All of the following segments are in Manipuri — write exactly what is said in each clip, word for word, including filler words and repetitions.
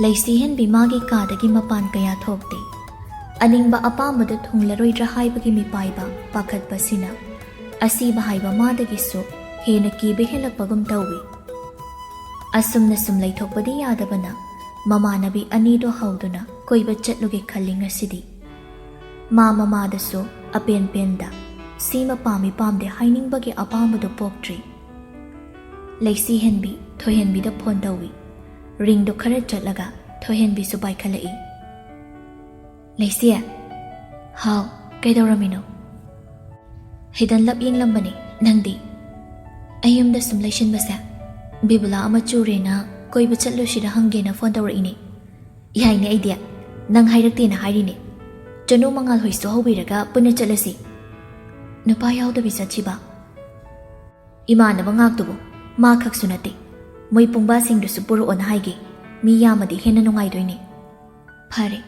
ꯂꯩꯁꯤꯍꯦꯟꯕꯤ ꯃꯥꯒꯤ ꯀꯥꯗꯒꯤ ꯃꯄꯥꯟ ꯀꯌꯥ ꯊꯣꯛꯇꯦ꯫ ꯑꯅꯤꯡꯕ ꯑꯄꯥꯝꯕꯗꯨ ꯊꯨꯡꯂꯔꯣꯏꯗ꯭ꯔꯥ ꯍꯥꯏꯕꯒꯤ ꯃꯤꯄꯥꯏꯕ, ꯄꯥꯈꯠꯄꯁꯤꯅ ꯑꯁꯤꯕ ꯍꯥꯏꯕ ꯃꯥꯗꯒꯤꯁꯨ ꯍꯦꯟꯅ ꯀꯤꯕ ꯍꯦꯜꯂꯛꯄꯒꯨꯝ ꯇꯧꯏ꯫ ꯑꯁꯨꯝꯅ ꯁꯨꯝ ꯂꯩꯊꯣꯛꯄꯗꯤ ꯌꯥꯗꯕꯅ ꯃꯃꯥꯟꯅꯕꯤ ꯑꯅꯤꯗꯣ ꯍꯧꯗꯨꯅ ꯀꯣꯏꯕ ꯆꯠꯂꯨꯒꯦ ꯈꯜꯂꯤ ꯉꯁꯤꯗꯤ꯫ ꯃꯥ ꯃꯃꯥꯗꯁꯨ ꯑꯄꯦꯟ ꯄꯦꯟꯗ ꯁꯤꯃ ꯄꯥꯝꯃꯤ ꯄꯥꯝꯗꯦ ꯍꯥꯏꯅꯤꯡꯕꯒꯤ ꯑꯄꯥꯝꯕꯗꯨ ꯄꯣꯛꯇ꯭ꯔꯤ꯫ ꯂꯩꯁꯤꯍꯦꯟꯕꯤ ꯊꯣꯏꯍꯦꯟꯕꯤꯗ ꯐꯣꯟ ꯇꯧꯏ꯫ ꯔꯤꯡꯗꯣ ꯈꯔ ꯆꯠꯂꯒ ꯊꯣꯏꯍꯦꯟꯕꯤꯁꯨ ꯄꯥꯏꯈꯠꯂꯛꯏ꯫ "ꯂꯩꯁꯤ"꯫ "ꯍꯥꯎ, ꯀꯩꯗꯧꯔꯝꯃꯤꯅꯣ?" "ꯍꯤꯗꯟ ꯂꯞ ꯌꯦꯡꯂꯝꯕꯅꯦ, ꯅꯪꯗꯤ?" "ꯑꯩ ꯌꯨꯝꯗ ꯁꯨꯝ ꯂꯩꯁꯤꯟꯕꯁꯦ ꯕꯤꯕꯨꯂꯥ ꯑꯃ ꯆꯨꯔꯦꯅ ꯀꯣꯏꯕ ꯆꯠꯂꯨꯁꯤꯔ ꯍꯪꯒꯦꯅ ꯐꯣꯟ ꯇꯧꯔꯛꯏꯅꯦ꯫ ꯌꯥꯏꯅꯦ, ꯑꯩꯗꯤ ꯅꯪ ꯍꯥꯏꯔꯛꯇꯦꯅ ꯍꯥꯏꯔꯤꯅꯦ꯫ ꯆꯅꯨ ꯃꯉꯥꯜ ꯍꯣꯏꯁꯨ ꯍꯧꯕꯤꯔꯒ ꯄꯨꯟꯅ ꯆꯠꯂꯁꯤ꯫ ꯅꯨꯄꯥ ꯌꯥꯎꯗꯕꯤ ꯆꯠꯁꯤꯕ?" "ꯏꯃꯥꯟꯅꯕ ꯉꯥꯛꯇꯨꯕꯨ ꯃꯥ ꯈꯛꯁꯨ ꯅꯠꯇꯦ, ꯃꯣꯏ ꯄꯨꯡꯕꯥꯁꯤꯡꯗꯨꯁꯨ ꯄꯨꯔꯛꯑꯣꯅ ꯍꯥꯏꯒꯦ, ꯃꯤ ꯌꯥꯝꯃꯗꯤ ꯍꯦꯟꯅ ꯅꯨꯡꯉꯥꯏꯗꯣꯏꯅꯦ꯫" "ꯐꯔꯦ,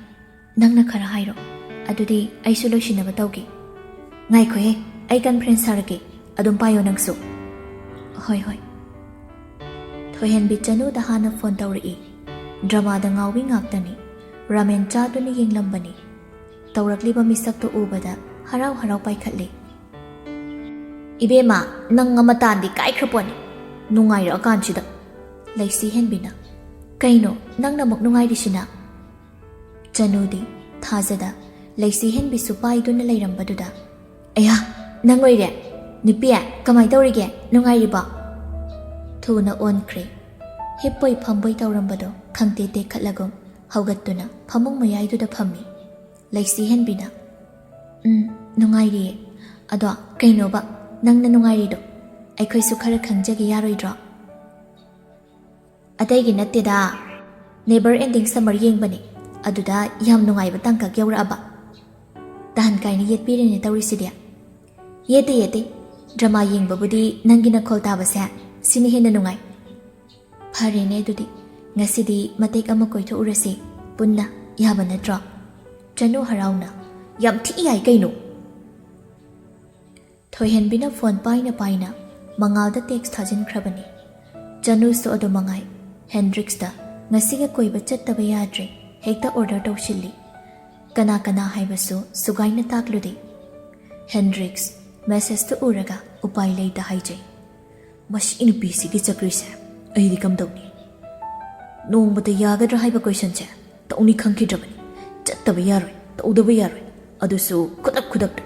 ꯅꯪꯅ ꯈꯔ ꯍꯥꯏꯔꯣ, ꯑꯗꯨꯗꯤ ꯑꯩꯁꯨ ꯂꯣꯏꯁꯤꯟꯅꯕ ꯇꯧꯒꯦ꯫ ꯉꯥꯏꯈꯣꯍꯦ, ꯑꯩ ꯀꯟꯐ꯭ꯔꯦꯟꯁ ꯊꯥꯔꯛꯀꯦ, ꯑꯗꯨꯝ ꯄꯥꯏꯌꯣ ꯅꯪꯁꯨ꯫" "ꯍꯣꯏ, ꯍꯣꯏ꯫" ꯊꯣꯏꯍꯦꯟꯕꯤ ꯆꯅꯨꯗ ꯍꯥꯟꯅ ꯐꯣꯟ ꯇꯧꯔꯛꯏ꯫ ꯗ꯭ꯔꯃꯥꯗ ꯉꯥꯎꯕꯤ ꯉꯥꯛꯇꯅꯤ꯫ ꯔꯥꯃꯦꯟ ꯆꯥꯗꯨꯅ ꯌꯦꯡꯂꯝꯕꯅꯤ꯫ ꯇꯧꯔꯛꯂꯤꯕ ꯃꯤꯁꯛꯇꯨ ꯎꯕꯗ ꯍꯔꯥꯎ ꯍꯔꯥꯎ ꯄꯥꯏꯈꯠꯂꯤ꯫ "ꯏꯕꯦꯝꯃ, ꯅꯪ ꯑꯃ ꯇꯥꯟꯗꯤ ꯀꯥꯏꯈ꯭ꯔ ꯄꯣꯠꯅꯤ, ꯅꯨꯡꯉꯥꯏꯔꯛꯑꯀꯥꯟꯁꯤꯗ꯫" ꯂꯩꯁꯤꯍꯦꯟꯕꯤꯅ, "ꯀꯩꯅꯣ, ꯅꯪꯅ ꯑꯃꯨꯛ ꯅꯨꯡꯉꯥꯏꯔꯤꯁꯤꯅ?" ꯆꯅꯨꯗꯤ ꯊꯥꯖꯗ ꯂꯩꯁꯤꯍꯦꯟꯕꯤꯁꯨ ꯄꯥꯏꯗꯨꯅ ꯂꯩꯔꯝꯕꯗꯨꯗ, "ꯑꯌꯥ, ꯅꯪ ꯑꯣꯏꯔꯦ? ꯅꯨꯄꯤ, ꯀꯃꯥꯏ ꯇꯧꯔꯤꯒꯦ? ꯅꯨꯡꯉꯥꯏꯔꯤꯕꯣ?" ꯊꯨꯅ ꯑꯣꯟꯈ꯭ꯔꯦ꯫ ꯍꯤꯞꯄꯣꯏ ꯐꯝꯕꯣꯏ ꯇꯧꯔꯝꯕꯗꯣ ꯈꯪꯇꯦ ꯇꯦꯛꯈꯠꯂꯒꯨꯝ ꯍꯧꯒꯠꯇꯨꯅ ꯐꯃꯨꯡ ꯃꯌꯥꯏꯗꯨꯗ ꯐꯝꯃꯤ꯫ ꯂꯩꯁꯤꯍꯦꯟꯕꯤꯅ, "ꯎꯝ, ꯅꯨꯡꯉꯥꯏꯔꯤꯌꯦ꯫ ꯑꯗꯣ ꯀꯩꯅꯣꯕ ꯅꯪꯅ ꯅꯨꯡꯉꯥꯏꯔꯤꯗꯣ? ꯑꯩꯈꯣꯏꯁꯨ ꯈꯔ ꯈꯪꯖꯒꯦ ꯌꯥꯔꯣꯏꯗ꯭ꯔꯣ?" "ꯑꯇꯩꯒꯤ ꯅꯠꯇꯦꯗ, Never Ending Summer ꯌꯦꯡꯕꯅꯦ, ꯑꯗꯨꯗ ꯌꯥꯝ ꯅꯨꯡꯉꯥꯏꯕ ꯇꯥꯡꯀꯛ ꯌꯧꯔꯛꯑꯕ꯫ ꯇꯍꯥꯟ ꯀꯥꯏꯅ ꯌꯦꯠꯄꯤꯔꯦꯅꯦ ꯇꯧꯔꯤꯁꯤꯗꯤ꯫" "ꯌꯦꯠꯇꯦ, ꯌꯦꯠꯇꯦ, ꯗ꯭ꯔꯃꯥ ꯌꯦꯡꯕꯕꯨꯗꯤ ꯅꯪꯒꯤ ꯅꯈꯣꯜ ꯇꯥꯕꯁꯦ ꯁꯤꯅ ꯍꯦꯟꯅ ꯅꯨꯡꯉꯥꯏ꯫" "ꯐꯔꯦꯅꯦ ꯑꯗꯨꯗꯤ, ꯉꯁꯤꯗꯤ ꯃꯇꯦꯛ ꯑꯃ ꯀꯣꯏꯊꯣꯛꯎꯔꯁꯤ ꯄꯨꯟꯅ, ꯌꯥꯕ ꯅꯠꯇ꯭ꯔꯣ?" ꯆꯅꯨ ꯍꯔꯥꯎꯅ, "ꯌꯥꯝ ꯊꯤ ꯌꯥꯏ ꯀꯩꯅꯣ!" ꯊꯣꯏꯍꯦꯟꯕꯤꯅ ꯐꯣꯟ ꯄꯥꯏꯅ ꯄꯥꯏꯅ ꯃꯉꯥꯜꯗ ꯇꯦꯛꯁ ꯊꯥꯖꯤꯟꯈ꯭ꯔꯕꯅꯤ꯫ ꯆꯅꯨꯁꯨ ꯑꯗꯨ ꯃꯉꯥꯏ, ꯍꯦꯟꯗ꯭ꯔꯤꯛꯁꯇ ꯉꯁꯤꯒ ꯀꯣꯏꯕ ꯆꯠꯇꯕ ꯌꯥꯗ꯭ꯔꯦ, ꯍꯦꯛꯇ ꯑꯣꯔꯗꯔ ꯇꯧꯁꯤꯜꯂꯤ꯫ ꯀꯅꯥ ꯀꯅꯥ ꯍꯥꯏꯕꯁꯨ ꯁꯨꯒꯥꯏꯅ ꯇꯥꯛꯂꯨꯗꯦ꯫ ꯍꯦꯟꯗ꯭ꯔꯤꯛꯁ ꯃꯦꯁꯦꯖꯇꯨ ꯎꯔꯒ ꯎꯄꯥꯏ ꯂꯩꯇ ꯍꯥꯏꯖꯩ꯫ "ꯃꯁꯤ ꯅꯨꯄꯤꯁꯤꯒꯤ ꯆꯀ꯭ꯔꯤꯁꯦ ꯑꯩꯗꯤ ꯀꯝꯗꯧꯅꯤ? ꯅꯣꯡꯃꯇ ꯌꯥꯒꯗ꯭ꯔꯥ ꯍꯥꯏꯕ ꯀꯣꯏꯁꯟꯁꯦ ꯇꯧꯅꯤ ꯈꯪꯈꯤꯗ꯭ꯔꯕꯅꯤ꯫ ꯆꯠꯇꯕ ꯌꯥꯔꯣꯏ, ꯇꯧꯗꯕ ꯌꯥꯔꯣꯏ, ꯑꯗꯨꯁꯨ ꯈꯨꯗꯛ ꯈꯨꯗꯛꯇ꯫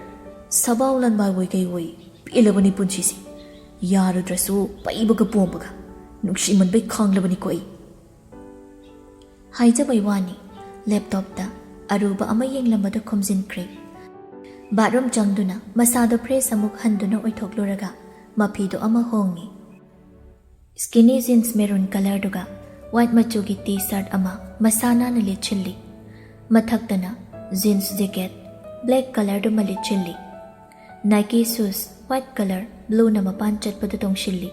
ꯁꯕꯥꯎ ꯂꯥꯟꯕꯥꯏ ꯑꯣꯏ ꯀꯩ ꯑꯣꯏ ꯄꯦꯜꯂꯕꯅꯤ ꯄꯨꯟꯁꯤꯁꯦ꯫ ꯌꯥꯔꯨꯗ꯭ꯔꯁꯨ ꯄꯩꯕꯒ ꯄꯣꯝꯕꯒ ꯅꯨꯡꯁꯤꯃꯟꯕꯩ ꯈꯥꯡꯂꯕꯅꯤꯀꯣ ꯑꯩ"꯫ ꯍꯥꯏꯖꯕꯩ ꯋꯥꯅꯤ, ꯂꯦꯞꯇꯣꯞꯇ ꯑꯔꯨꯕ ꯑꯃ ꯌꯦꯡꯂꯝꯕꯗꯨ ꯈꯨꯝꯖꯤꯟꯈ꯭ꯔꯦ꯫ ꯕꯥꯠꯔꯨꯝ ꯆꯪꯗꯨꯅ ꯃꯁꯥꯗꯣ ꯐ꯭ꯔꯦꯁ ꯑꯃꯨꯛ ꯍꯟꯗꯨꯅ ꯑꯣꯏꯊꯣꯛꯂꯨꯔꯒ ꯃꯐꯤꯗꯣ ꯑꯃ ꯍꯣꯡꯉꯤ꯫ ꯁ꯭ꯀꯤꯅꯤ ꯖꯤꯟꯁ ꯃꯦꯔꯨꯟ ꯀꯂꯔꯗꯨꯒ ꯋꯥꯏꯠ ꯃꯆꯨꯒꯤ ꯇꯤ ꯁꯔꯠ ꯑꯃ ꯃꯁꯥ ꯅꯥꯟꯅ ꯂꯤꯠꯁꯤꯜꯂꯤ꯫ ꯃꯊꯛꯇꯅ ꯖꯤꯟꯁ ꯖꯦꯀꯦꯠ ꯕ꯭ꯂꯦꯛ ꯀꯂꯔꯗꯨꯃ ꯂꯤꯠꯁꯤꯜꯂꯤ꯫ ꯅꯥꯏꯀꯤ ꯁꯨꯁ ꯋꯥꯏꯠ ꯀꯂꯔ ꯕ꯭ꯂꯨꯅ ꯃꯄꯥꯟ ꯆꯠꯄꯗꯨ ꯇꯣꯡꯁꯤꯜꯂꯤ꯫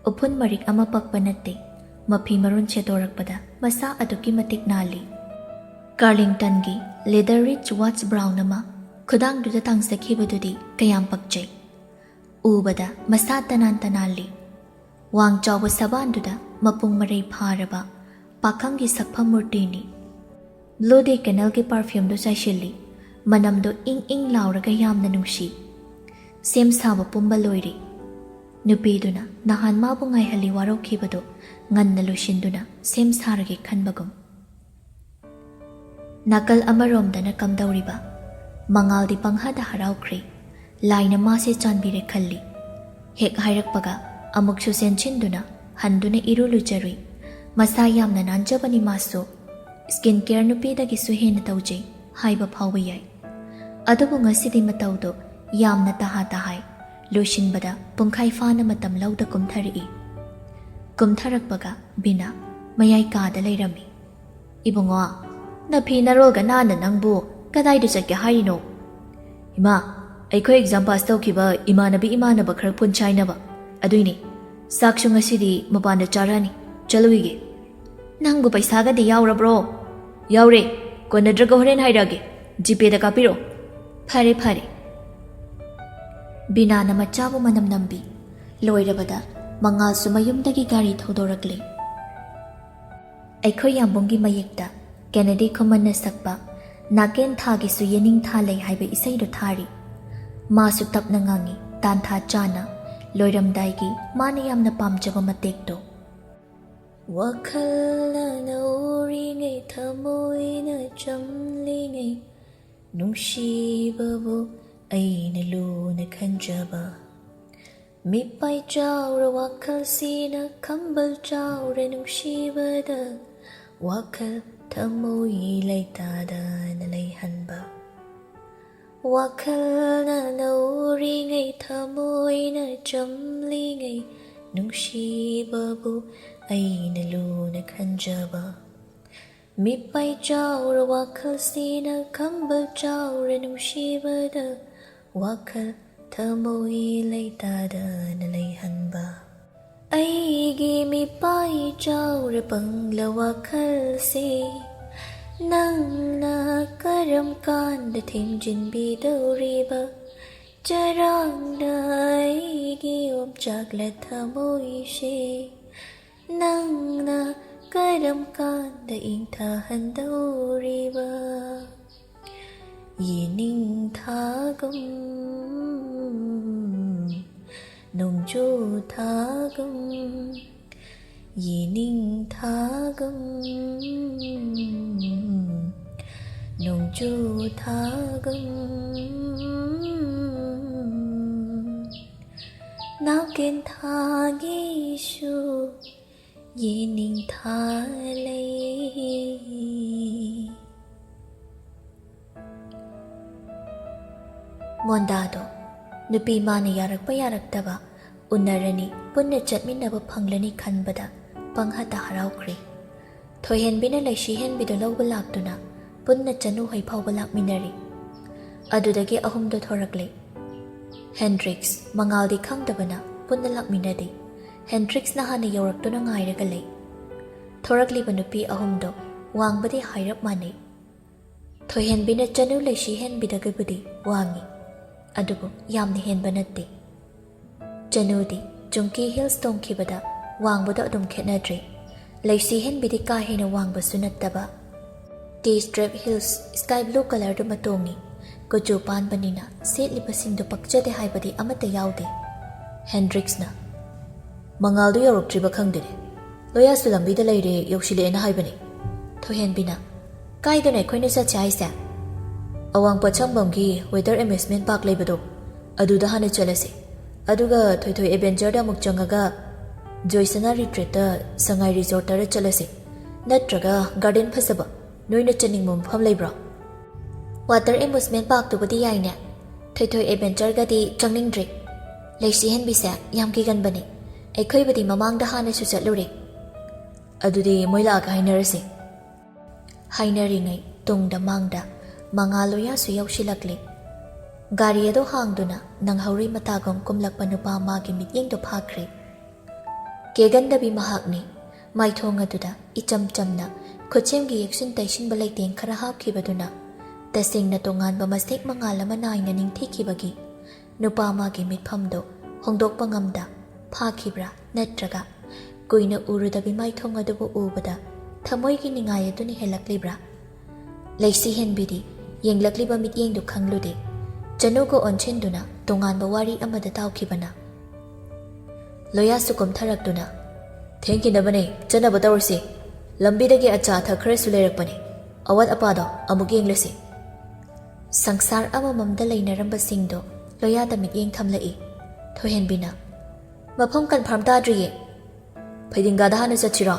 ꯎꯐꯨꯟ ꯃꯔꯤꯛ ꯑꯃ ꯄꯛꯄ ꯅꯠꯇꯦ꯫ ꯃꯐꯤ ꯃꯔꯣꯟ ꯁꯦꯠꯇꯣꯔꯛꯄꯗ ꯃꯁꯥ ꯑꯗꯨꯛꯀꯤ ꯃꯇꯤꯛ ꯅꯥꯜꯂꯤ꯫ ꯀꯥꯔꯂꯤꯡꯇꯟꯒꯤ ꯂꯦꯗꯔ ꯔꯤꯆ ꯋꯥꯠꯆ ꯕ꯭ꯔꯥꯎꯟ ꯑꯃ ꯈꯨꯗꯥꯡꯗꯨꯗ ꯇꯥꯡꯖꯈꯤꯕꯗꯨꯗꯤ ꯀꯌꯥꯝ ꯄꯛꯆꯩ꯫ ꯎꯕꯗ ꯃꯁꯥ ꯇꯅꯥꯟ ꯇꯅꯥꯜꯂꯤ꯫ ꯋꯥꯡ ꯆꯥꯎꯕ ꯁꯕꯥꯟꯗꯨꯗ ꯃꯄꯨꯡ ꯃꯔꯩ ꯐꯥꯔꯕ ꯄꯥꯈꯪꯒꯤ ꯁꯛꯐꯝ ꯃꯨꯔꯇꯤꯅꯤ꯫ ꯕ꯭ꯂꯨ ꯗꯦ ꯀꯦꯅꯦꯜꯒꯤ ꯄꯥꯔꯐ꯭ꯌꯨꯝꯗꯨ ꯆꯥꯏꯁꯤꯜꯂꯤ꯫ ꯃꯅꯝꯗꯣ ꯏꯪ ꯏꯪ ꯂꯥꯎꯔꯒ ꯌꯥꯝꯅ ꯅꯨꯡꯁꯤ꯫ ꯁꯦꯝ ꯁꯥꯕ ꯄꯨꯝꯕ ꯂꯣꯏꯔꯦ꯫ ꯅꯨꯄꯤꯗꯨꯅ ꯅꯍꯥꯟ ꯃꯥꯕꯨ ꯉꯥꯏꯍꯜꯂꯤ ꯋꯥꯔꯧꯈꯤꯕꯗꯨ ꯉꯟꯅ ꯂꯣꯏꯁꯤꯟꯗꯨꯅ ꯁꯦꯝ ꯁꯥꯔꯒꯦ ꯈꯟꯕꯒꯨꯝ꯫ ꯅꯥꯀꯜ ꯑꯃꯔꯣꯝꯗꯅ ꯀꯝꯗꯧꯔꯤꯕ? ꯃꯉꯥꯜꯗꯤ ꯄꯪꯍꯥꯗ ꯍꯔꯥꯎꯈ꯭ꯔꯦ꯫ ꯂꯥꯏꯅ ꯃꯥꯁꯦ ꯆꯥꯟꯕꯤꯔꯦ ꯈꯜꯂꯤ꯫ ꯍꯦꯛ ꯍꯥꯏꯔꯛꯄꯒ ꯑꯃꯨꯛꯁꯨ ꯆꯦꯟꯁꯤꯟꯗꯨꯅ ꯍꯟꯗꯨꯅ ꯏꯔꯨ ꯂꯨꯖꯔꯨꯏ꯫ ꯃꯁꯥ ꯌꯥꯝꯅ ꯅꯥꯟꯖꯕꯅꯤ ꯃꯥꯁꯨ꯫ ꯁ꯭ꯀꯤꯟ ꯀꯦꯌꯔ ꯅꯨꯄꯤꯗꯒꯤꯁꯨ ꯍꯦꯟꯅ ꯇꯧꯖꯩ ꯍꯥꯏꯕ ꯐꯥꯎꯕ ꯌꯥꯏ꯫ ꯑꯗꯨꯕꯨ ꯉꯁꯤꯗꯤ ꯃꯇꯧꯗꯣ ꯌꯥꯝꯅ ꯇꯍꯥ ꯇꯍꯥꯏ꯫ ꯂꯣꯏꯁꯤꯟꯕꯗ ꯄꯨꯡꯈꯥꯏ ꯐꯥꯅ ꯃꯇꯝ ꯂꯧꯗ ꯀꯨꯝꯊꯔꯛꯏ꯫ ꯀꯨꯝꯊꯔꯛꯄꯒ ꯕꯤꯅꯥ ꯃꯌꯥꯏ ꯀꯥꯗ ꯂꯩꯔꯝꯃꯤ꯫ "ꯏꯕꯨꯡꯉꯣ, ꯅꯐꯤ ꯅꯔꯣꯜꯒ ꯅꯥꯟꯅ ꯅꯪꯕꯨ ꯀꯗꯥꯏꯗ ꯆꯠꯀꯦ ꯍꯥꯏꯔꯤꯅꯣ?" "ꯏꯃꯥ, ꯑꯩꯈꯣꯏ ꯑꯦꯛꯖꯥꯝ ꯄꯥꯁ ꯇꯧꯈꯤꯕ ꯏꯃꯥꯟꯅꯕꯤ ꯏꯃꯥꯟꯅꯕ ꯈꯔ ꯄꯨꯟꯁꯦ ꯍꯥꯏꯅꯕ꯫ ꯑꯗꯨꯏꯅꯦ꯫ ꯆꯥꯛꯁꯨ ꯉꯁꯤꯗꯤ ꯃꯄꯥꯟꯗ ꯆꯥꯔꯛꯑꯅꯤ꯫ ꯆꯠꯂꯨꯈꯤꯒꯦ꯫" "ꯅꯪꯕꯨ ꯄꯩꯁꯥꯒꯗꯤ ꯌꯥꯎꯔꯕ꯭ꯔꯣ?" "ꯌꯥꯎꯔꯦ꯫ ꯀꯣꯟꯅꯗ꯭ꯔꯒ ꯍꯣꯔꯦꯟ ꯍꯥꯏꯔꯛꯑꯒꯦ꯫ ꯖꯤꯄꯦꯗ ꯀꯥꯞꯄꯤꯔꯣ꯫" "ꯐꯔꯦ, ꯐꯔꯦ꯫" ꯕꯤꯅꯥꯅ ꯃꯆꯥꯕꯨ ꯃꯅꯝ ꯅꯝꯕꯤ꯫ ꯂꯣꯏꯔꯕꯗ ꯃꯉꯥꯜꯁꯨ ꯃꯌꯨꯝꯗꯒꯤ ꯒꯥꯔꯤ ꯊꯧꯗꯣꯔꯛꯂꯦ꯫ ꯑꯩꯈꯣꯏ ꯌꯥꯝꯕꯨꯡꯒꯤ ꯃꯌꯦꯛꯇ ꯀꯦꯅꯦꯗꯤ ꯈꯨꯃꯟꯅ ꯁꯛꯄ ꯅꯥꯀꯦꯟ ꯊꯥꯒꯤꯁꯨ ꯌꯦꯅꯤꯡ ꯊꯥ ꯂꯩ ꯍꯥꯏꯕ ꯏꯁꯩꯗꯨ ꯊꯥꯔꯤ꯫ ꯃꯥꯁꯨ ꯇꯞꯅ ꯉꯥꯡꯉꯤ, ꯇꯥꯟꯊꯥ ꯆꯥꯅ, ꯂꯣꯏꯔꯝꯗꯥꯏꯒꯤ ꯃꯥꯅ ꯌꯥꯝꯅ ꯄꯥꯝꯖꯕ ꯃꯇꯦꯛꯇꯣ꯫ ꯋꯥꯈꯜꯅ ꯅꯧꯔꯤꯉꯩ, ꯊꯃꯣꯏꯅ ꯆꯝꯂꯤꯉꯩ, ꯅꯨꯡꯁꯤꯕꯕꯨ ꯑꯩꯅ ꯂꯨꯅ ꯈꯟꯖꯕ꯫ ꯃꯤꯄꯥꯏ ꯆꯥꯎꯔ ꯋꯥꯈꯜꯁꯤꯅ ꯈꯝꯕꯜ ꯆꯥꯎꯔ ꯅꯨꯡꯁꯤꯕꯗ, ꯋꯥꯈꯜ ꯊꯃꯣꯏ ꯂꯩꯇꯥꯗꯅ ꯂꯩꯍꯟꯕ꯫ ꯋꯥꯈꯜꯅ ꯅꯧꯔꯤꯉꯩ, ꯊꯃꯣꯏꯅ ꯆꯝꯂꯤꯉꯩ, ꯅꯨꯡꯁꯤꯕꯕꯨ ꯑꯩꯅ ꯂꯨꯅ ꯈꯟꯖꯕ꯫ ꯃꯤꯄꯥꯏ ꯆꯥꯎꯔ ꯋꯥꯈꯜꯁꯤꯅ ꯈꯝꯕꯜ ꯆꯥꯎꯔ ꯅꯨꯡꯁꯤꯕꯗ, ꯋꯥꯈꯜ ꯊꯃꯣꯏ ꯂꯩꯇꯥꯗꯅ ꯂꯩꯍꯟꯕ꯫ ꯑꯩꯒꯤ ꯃꯤꯄꯥꯏ ꯆꯥꯎꯔ ꯄꯪꯂ ꯋꯥꯈꯜꯁꯦ, ꯅꯪꯅ ꯀꯔꯝ ꯀꯥꯟꯗ ꯊꯦꯝꯖꯤꯟꯕꯤꯗꯧꯔꯤꯕ? ꯆꯔꯥꯡꯅ ꯑꯩꯒꯤ ꯑꯣꯝꯆꯥꯛꯂ ꯊꯃꯣꯏꯁꯦ, ꯅꯪꯅ ꯀꯔꯝ ꯀꯥꯟꯗ ꯏꯪꯊꯍꯟꯗꯧꯔꯤꯕ? ꯌꯦꯅꯤꯡ ꯊꯥꯒꯨꯝ, ꯅꯣꯡꯖꯨ ꯊꯥꯒꯨꯝ, ꯌꯦꯅꯤꯡ ꯊꯥꯒꯨꯝ, ꯅꯣꯡꯖꯨ ꯊꯥꯒꯨꯝ, ꯅꯥꯀꯦꯟ ꯊꯥꯒꯤꯁꯨ ꯌꯦꯅꯤꯡ ꯊꯥ ꯂꯩ꯫ ꯃꯣꯟꯗꯥꯗꯣ ꯅꯨꯄꯤ ꯃꯥꯅ ꯌꯥꯔꯛꯄ ꯌꯥꯔꯛꯇꯕ ꯎꯅꯔꯅꯤ, ꯄꯨꯟꯅ ꯆꯠꯃꯤꯟꯅꯕ ꯐꯪꯂꯅꯤ ꯈꯟꯕꯗ ꯄꯪꯍꯠꯇ ꯍꯔꯥꯎꯈ꯭ꯔꯦ꯫ ꯊꯣꯏꯍꯦꯟꯕꯤꯅ ꯂꯩꯁꯤꯍꯦꯟꯕꯤꯗꯣ ꯂꯧꯕ ꯂꯥꯛꯇꯨꯅ ꯄꯨꯟꯅ ꯆꯅꯨ ꯍꯣꯏ ꯐꯥꯎꯕ ꯂꯥꯛꯃꯤꯟꯅꯔꯦ꯫ ꯑꯗꯨꯗꯒꯤ ꯑꯍꯨꯝꯗꯣ ꯊꯣꯔꯛꯂꯦ꯫ ꯍꯦꯟꯗ꯭ꯔꯤꯛꯁ, ꯃꯉꯥꯜꯗꯤ ꯈꯪꯗꯕꯅ ꯄꯨꯟꯅ ꯂꯥꯛꯃꯤꯟꯅꯗꯦ꯫ ꯍꯦꯟꯗ꯭ꯔꯤꯛꯁꯅ ꯍꯥꯟꯅ ꯌꯧꯔꯛꯇꯨꯅ ꯉꯥꯏꯔꯒ ꯂꯩ꯫ ꯊꯣꯔꯛꯂꯤꯕ ꯅꯨꯄꯤ ꯑꯍꯨꯝꯗꯣ ꯋꯥꯡꯕꯗꯤ ꯍꯥꯏꯔꯞ ꯃꯥꯟꯅꯩ꯫ ꯊꯣꯏꯍꯦꯟꯕꯤꯅ ꯆꯅꯨ ꯂꯩꯁꯤꯍꯦꯟꯕꯤꯗꯒꯤꯕꯨꯗꯤ ꯋꯥꯡꯉꯤ, ꯑꯗꯨꯕꯨ ꯌꯥꯝꯅ ꯍꯦꯟꯕ ꯅꯠꯇꯦ꯫ ꯆꯅꯨꯗꯤ ꯆꯨꯝꯀꯤ ꯍꯤꯜꯁ ꯇꯣꯡꯈꯤꯕꯗ ꯋꯥꯡꯕꯗꯣ ꯑꯗꯨꯝ ꯈꯦꯠꯅꯗ꯭ꯔꯦ꯫ ꯂꯩꯁꯤ ꯍꯦꯟꯕꯤꯗꯤ ꯀꯥ ꯍꯦꯟꯅ ꯋꯥꯡꯕꯁꯨ ꯅꯠꯇꯕ, ꯇꯤ ꯁ꯭ꯇ꯭ꯔꯦꯞ ꯍꯤꯜꯁ ꯁ꯭ꯀꯥꯏ ꯕ꯭ꯂꯨ ꯀꯂꯔꯗꯨꯃ ꯇꯣꯡꯉꯤ꯫ ꯀꯨꯆꯨ ꯄꯥꯟꯕꯅꯤꯅ ꯁꯦꯠꯂꯤꯕꯁꯤꯡꯗꯨ ꯄꯛꯆꯗꯦ ꯍꯥꯏꯕꯗꯤ ꯑꯃꯠꯇ ꯌꯥꯎꯗꯦ꯫ ꯍꯦꯟꯗ꯭ꯔꯤꯛꯁꯅ, "ꯃꯉꯥꯜꯗꯨ ꯌꯧꯔꯛꯇ꯭ꯔꯤꯕ ꯈꯪꯗꯦꯅꯦ꯫ ꯂꯣꯌꯥꯁꯨ ꯂꯝꯕꯤꯗ ꯂꯩꯔꯦ, ꯌꯧꯁꯤꯜꯂꯛꯑꯦꯅ ꯍꯥꯏꯕꯅꯤ꯫" ꯊꯣꯏꯍꯦꯟꯕꯤꯅ, "ꯀꯥꯏꯗꯅꯣ ꯑꯩꯈꯣꯏꯅ ꯆꯠꯁꯦ ꯍꯥꯏꯁꯦ?" "ꯑꯋꯥꯡ ꯄꯣꯠꯁꯪꯕꯝꯒꯤ ꯋꯦꯗꯔ ꯑꯦꯃ꯭ꯌꯨꯁꯃꯦꯟ ꯄꯥꯔꯛ ꯂꯩꯕꯗꯣ, ꯑꯗꯨꯗ ꯍꯥꯟꯅ ꯆꯠꯂꯁꯤ꯫ ꯑꯗꯨꯒ ꯊꯣꯏꯊꯣꯏ ꯑꯦꯗꯚꯦꯟꯆꯔꯗ ꯑꯃꯨꯛ ꯆꯪꯉꯒ ꯖꯣꯏꯁꯅꯥ ꯔꯤꯇ꯭ꯔꯤꯠꯇ ꯁꯉꯥꯏ ꯔꯤꯖꯣꯔꯠꯇꯔ ꯆꯠꯂꯁꯤ꯫ ꯅꯠꯇ꯭ꯔꯒ ꯒꯥꯔꯗꯦꯟ ꯐꯖꯕ ꯅꯣꯏꯅ ꯆꯠꯅꯤꯡꯕ ꯃꯐꯝ ꯂꯩꯕ꯭ꯔꯣ?" "ꯋꯥꯇꯔ ꯑꯦꯃ꯭ꯌꯨꯁꯃꯦꯟ ꯄꯥꯔꯛꯇꯨꯕꯨꯗꯤ ꯌꯥꯏꯅꯦ꯫ ꯊꯣꯏꯊꯣꯏ ꯑꯦꯗꯚꯦꯟꯆꯔꯒꯗꯤ ꯆꯪꯅꯤꯡꯗ꯭ꯔꯤ꯫" ꯂꯩꯁꯤ ꯍꯦꯟꯕꯤꯁꯦ ꯌꯥꯝ ꯀꯤꯒꯟꯕꯅꯤ꯫ ꯑꯩꯈꯣꯏꯕꯨꯗꯤ ꯃꯃꯥꯡꯗ ꯍꯥꯟꯅꯁꯨ ꯆꯠꯂꯨꯔꯦ꯫ "ꯑꯗꯨꯗꯤ ꯃꯣꯏ ꯂꯥꯛꯑꯒ ꯍꯥꯏꯅꯔꯁꯤ꯫" ꯍꯥꯏꯅꯔꯤꯉꯩ ꯇꯨꯡꯗ ꯃꯥꯡꯗ ꯃꯉꯥꯜ ꯂꯣꯌꯥꯁꯨ ꯌꯧꯁꯤꯜꯂꯛꯂꯦ꯫ ꯒꯥꯔꯤ ꯑꯗꯨ ꯍꯥꯡꯗꯨꯅ ꯅꯪꯍꯧꯔꯤ ꯃꯇꯥꯒꯨꯝ ꯀꯨꯝꯂꯛꯄ ꯅꯨꯄꯥ ꯑꯃꯒꯤ ꯃꯤꯠꯌꯦꯡꯗꯨ ꯐꯥꯈ꯭ꯔꯦ꯫ ꯀꯦꯒꯟꯗꯕꯤ ꯃꯍꯥꯛꯅꯤ꯫ ꯃꯥꯏꯊꯣꯡ ꯑꯗꯨꯗ ꯏꯆꯝ ꯆꯝꯅ ꯈꯨꯠꯁꯦꯝꯒꯤ ꯌꯦꯛꯁꯤꯟ ꯇꯩꯁꯤꯟꯕ ꯂꯩꯇꯦꯡ ꯈꯔ ꯍꯥꯞꯈꯤꯕꯗꯨꯅ ꯇꯁꯦꯡꯅ ꯇꯣꯉꯥꯟꯕ ꯃꯁꯦꯛ ꯃꯉꯥꯜ ꯑꯃ ꯅꯥꯏꯅ ꯅꯤꯡꯊꯤꯈꯤꯕꯒꯤ ꯅꯨꯄꯥ ꯑꯃꯒꯤ ꯃꯤꯠꯐꯝꯗꯨ ꯍꯣꯡꯗꯣꯛꯄ ꯉꯝꯗ ꯐꯥꯈꯤꯕ꯭ꯔꯥ, ꯅꯠꯇ꯭ꯔꯒ ꯀꯨꯏꯅ ꯎꯔꯨꯗꯕꯤ ꯃꯥꯏꯊꯣꯡ ꯑꯗꯨꯕꯨ ꯎꯕꯗ ꯊꯃꯣꯏꯒꯤ ꯅꯤꯡꯉꯥꯏ ꯑꯗꯨꯅ ꯍꯦꯜꯂꯛꯂꯤꯕ꯭ꯔꯥ? ꯂꯩꯁꯤ ꯍꯦꯟꯕꯤꯗꯤ ꯌꯦꯡꯂꯛꯂꯤꯕ ꯃꯤꯠꯌꯦꯡꯗꯨ ꯈꯪꯂꯨꯗꯦ꯫ ꯆꯅꯨꯒ ꯑꯣꯟꯁꯤꯟꯗꯨꯅ ꯇꯣꯉꯥꯟꯕ ꯋꯥꯔꯤ ꯑꯃꯗ ꯇꯥꯎꯈꯤꯕꯅ꯫ ꯂꯣꯌꯥꯁꯨ ꯀꯨꯝꯊꯔꯛꯇꯨꯅ, "ꯊꯦꯡꯈꯤꯅꯕꯅꯦ, ꯆꯠꯅꯕ ꯇꯧꯔꯁꯤ꯫ ꯂꯝꯕꯤꯗꯒꯤ ꯑꯆꯥ ꯑꯊꯛ ꯈꯔꯁꯨ ꯂꯩꯔꯛꯄꯅꯤ꯫ ꯑꯋꯥꯠ ꯑꯄꯥꯗꯣ ꯑꯃꯨꯛ ꯌꯦꯡꯂꯁꯤ꯫" ꯁꯪꯁꯥꯔ ꯑꯃꯃꯝꯗ ꯂꯩꯅꯔꯝꯕꯁꯤꯡꯗꯣ ꯂꯣꯌꯥꯗ ꯃꯤꯠꯌꯦꯡ ꯊꯝꯂꯛꯏ꯫ ꯊꯣꯏꯍꯦꯟꯕꯤꯅ, "ꯃꯐꯝ ꯀꯟꯐꯥꯔꯝ ꯇꯥꯗ꯭ꯔꯤꯌꯦ꯫ ꯐꯩꯗꯤꯡꯒꯥꯗ ꯍꯥꯟꯅ ꯆꯠꯁꯤꯔꯣ?